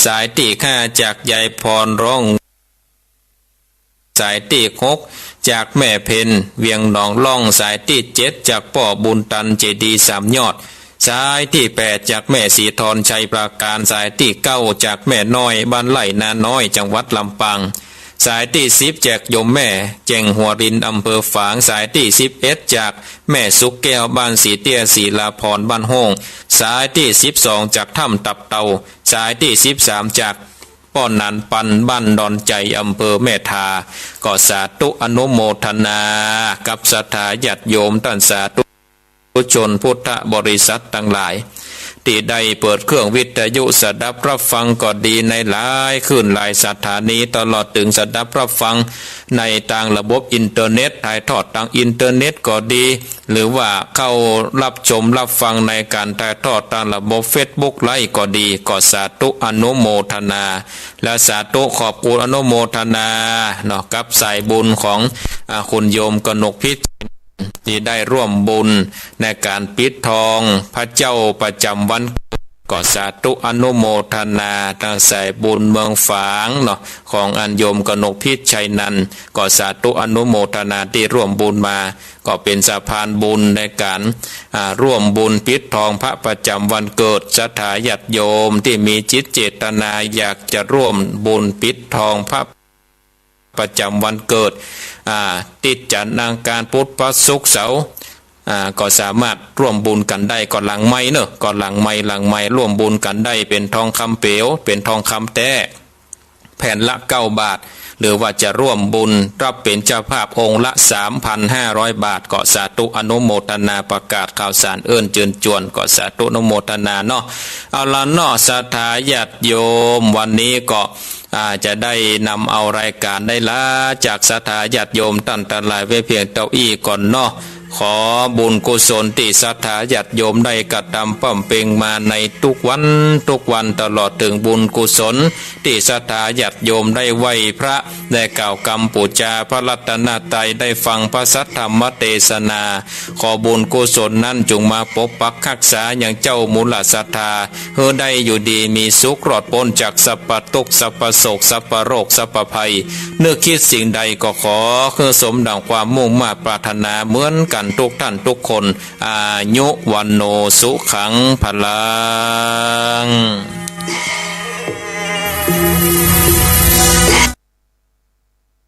สายตี้ห้าจากยายพร ร่อง สายตี้หกจากแม่เพ็ญ เวียงหนองล่อง สายตี้เจ็ดจากป้อบุญตัน เจดีย์สามยอด สายตี้แปดจากแม่ศรีธร ชัยปราการ สายตี้เก้าจากแม่น้อย บ้านไร่นาน้อย จังหวัดลำปาง สายตี้สิบจากโยมแม่แจ่งหัวริน อำเภอฝาง สายตี้สิบเอ็ดจากแม่สุขแก้ว บ้านศรีเตี้ย ศรีลาพร บ้านโฮ่ง สายตี้สิบสองจากถ้ำตับเต่า สายตี้สิบสามจากป้อหนานปัน บ้านดอนใจ๋ อำเภอเมทา ก็สาธุอนุโมทนากับศรัทธาญาติโยมต้านสาธุ ชนพุทธบริษัทตังหลาย ตี้ได้เปิดเครื่องวิทยุสดับรับฟังก็ดี ในหลายคลื่นหลายสถานี ตลอดเถิงสดับรับฟังในตางระบบอินเทอร์เน็ต ถ่ายทอดตางอินเทอร์เน็ตก็ดี หรือว่าเข้ารับชมรับฟังในก๋านถ่ายทอดตางระบบเฟซบุ๊กไลฟ์ก็ดี ก็สาธุอนุโมทนา และสาธุขอบคุณอนุโมทนาเนาะ กับสายบุญของ อ่า คุณโยมกนกพิช ตี้ได้ร่วมบุญในก๋านปิดทองพระเจ้าประจ๋ำวันเกิด ก็สาธุอนุโมทนา ตางสายบุญเมืองฝางเนาะ ของอันโยมกนกพิชชัยนันท์ ก็สาธุอนุโมทนาตี้ร่วมบุญมา ก็เป๋นสะพานบุญในก๋าน อ่า ร่วมบุญปิดทองพระประจ๋ำวันเกิด ศรัทธาญาติโยมตี้มีจิตเจตนาอยากจะร่วมบุญปิดทองพระ ประจ๋ำวันเกิด อ่า ติดจันทร์อังคารพุธพระศุกร์เสาร์ อ่า ก็สามารถร่วมบุญกั๋นได้ ก่อนหลังไมค์เนาะ ก่อนหลังไมค์ หลังไมค์ร่วมบุญกั๋นได้ เป๋นทองคำเปลว เป๋นทองคำแต๊ แผ่นละเก้าบาท หรือว่าจะร่วมบุญรับเป๋นเจ้าภาพองค์ละสามพันห้าร้อยบาท ก็สาธุอนุโมทนา ประกาศข่าวสารเอิ้นเจิญจวน ก็สาธุอนุโมทนาเนาะ เอาละเนาะ ศรัทธาญาติโยม วันนี้ก็ อ่า จะได้นำเอารายก๋านได้ลาจากศรัทธาญาติโยมต้านตังหลายไว้เพียงเต้าอี้ก่อนเนาะ ขอบุญกุศลตี้ศรัทธาญาติโยมได้กระทำบำเพ็ญมาในทุกวันทุกวัน ตลอดเถิงบุญกุศลตี้ศรัทธาญาติโยมได้ไหว้พระ ได้กล่าวกำปู๋จาพระรัตนตรัย ได้ฟังพระสัทธรรมเตสนา ขอบุญกุศลนั้นจุ่งมาปกปักฮักษายังเจ้ามูลศรัทธา หื้อได้อยู่ดีมีสุข รอดป๊นจากสัพพะตุ๊กข์ สัพพะโศก สัพพะโรค สัพพะภัย นึกคิดสิ่งใดก็ขอหื้อสมดั่งความมุ่งมาดปรารถนาเหมือนกัน กันทุกท่านทุกคน อายุ วัณโณ สุขัง พลัง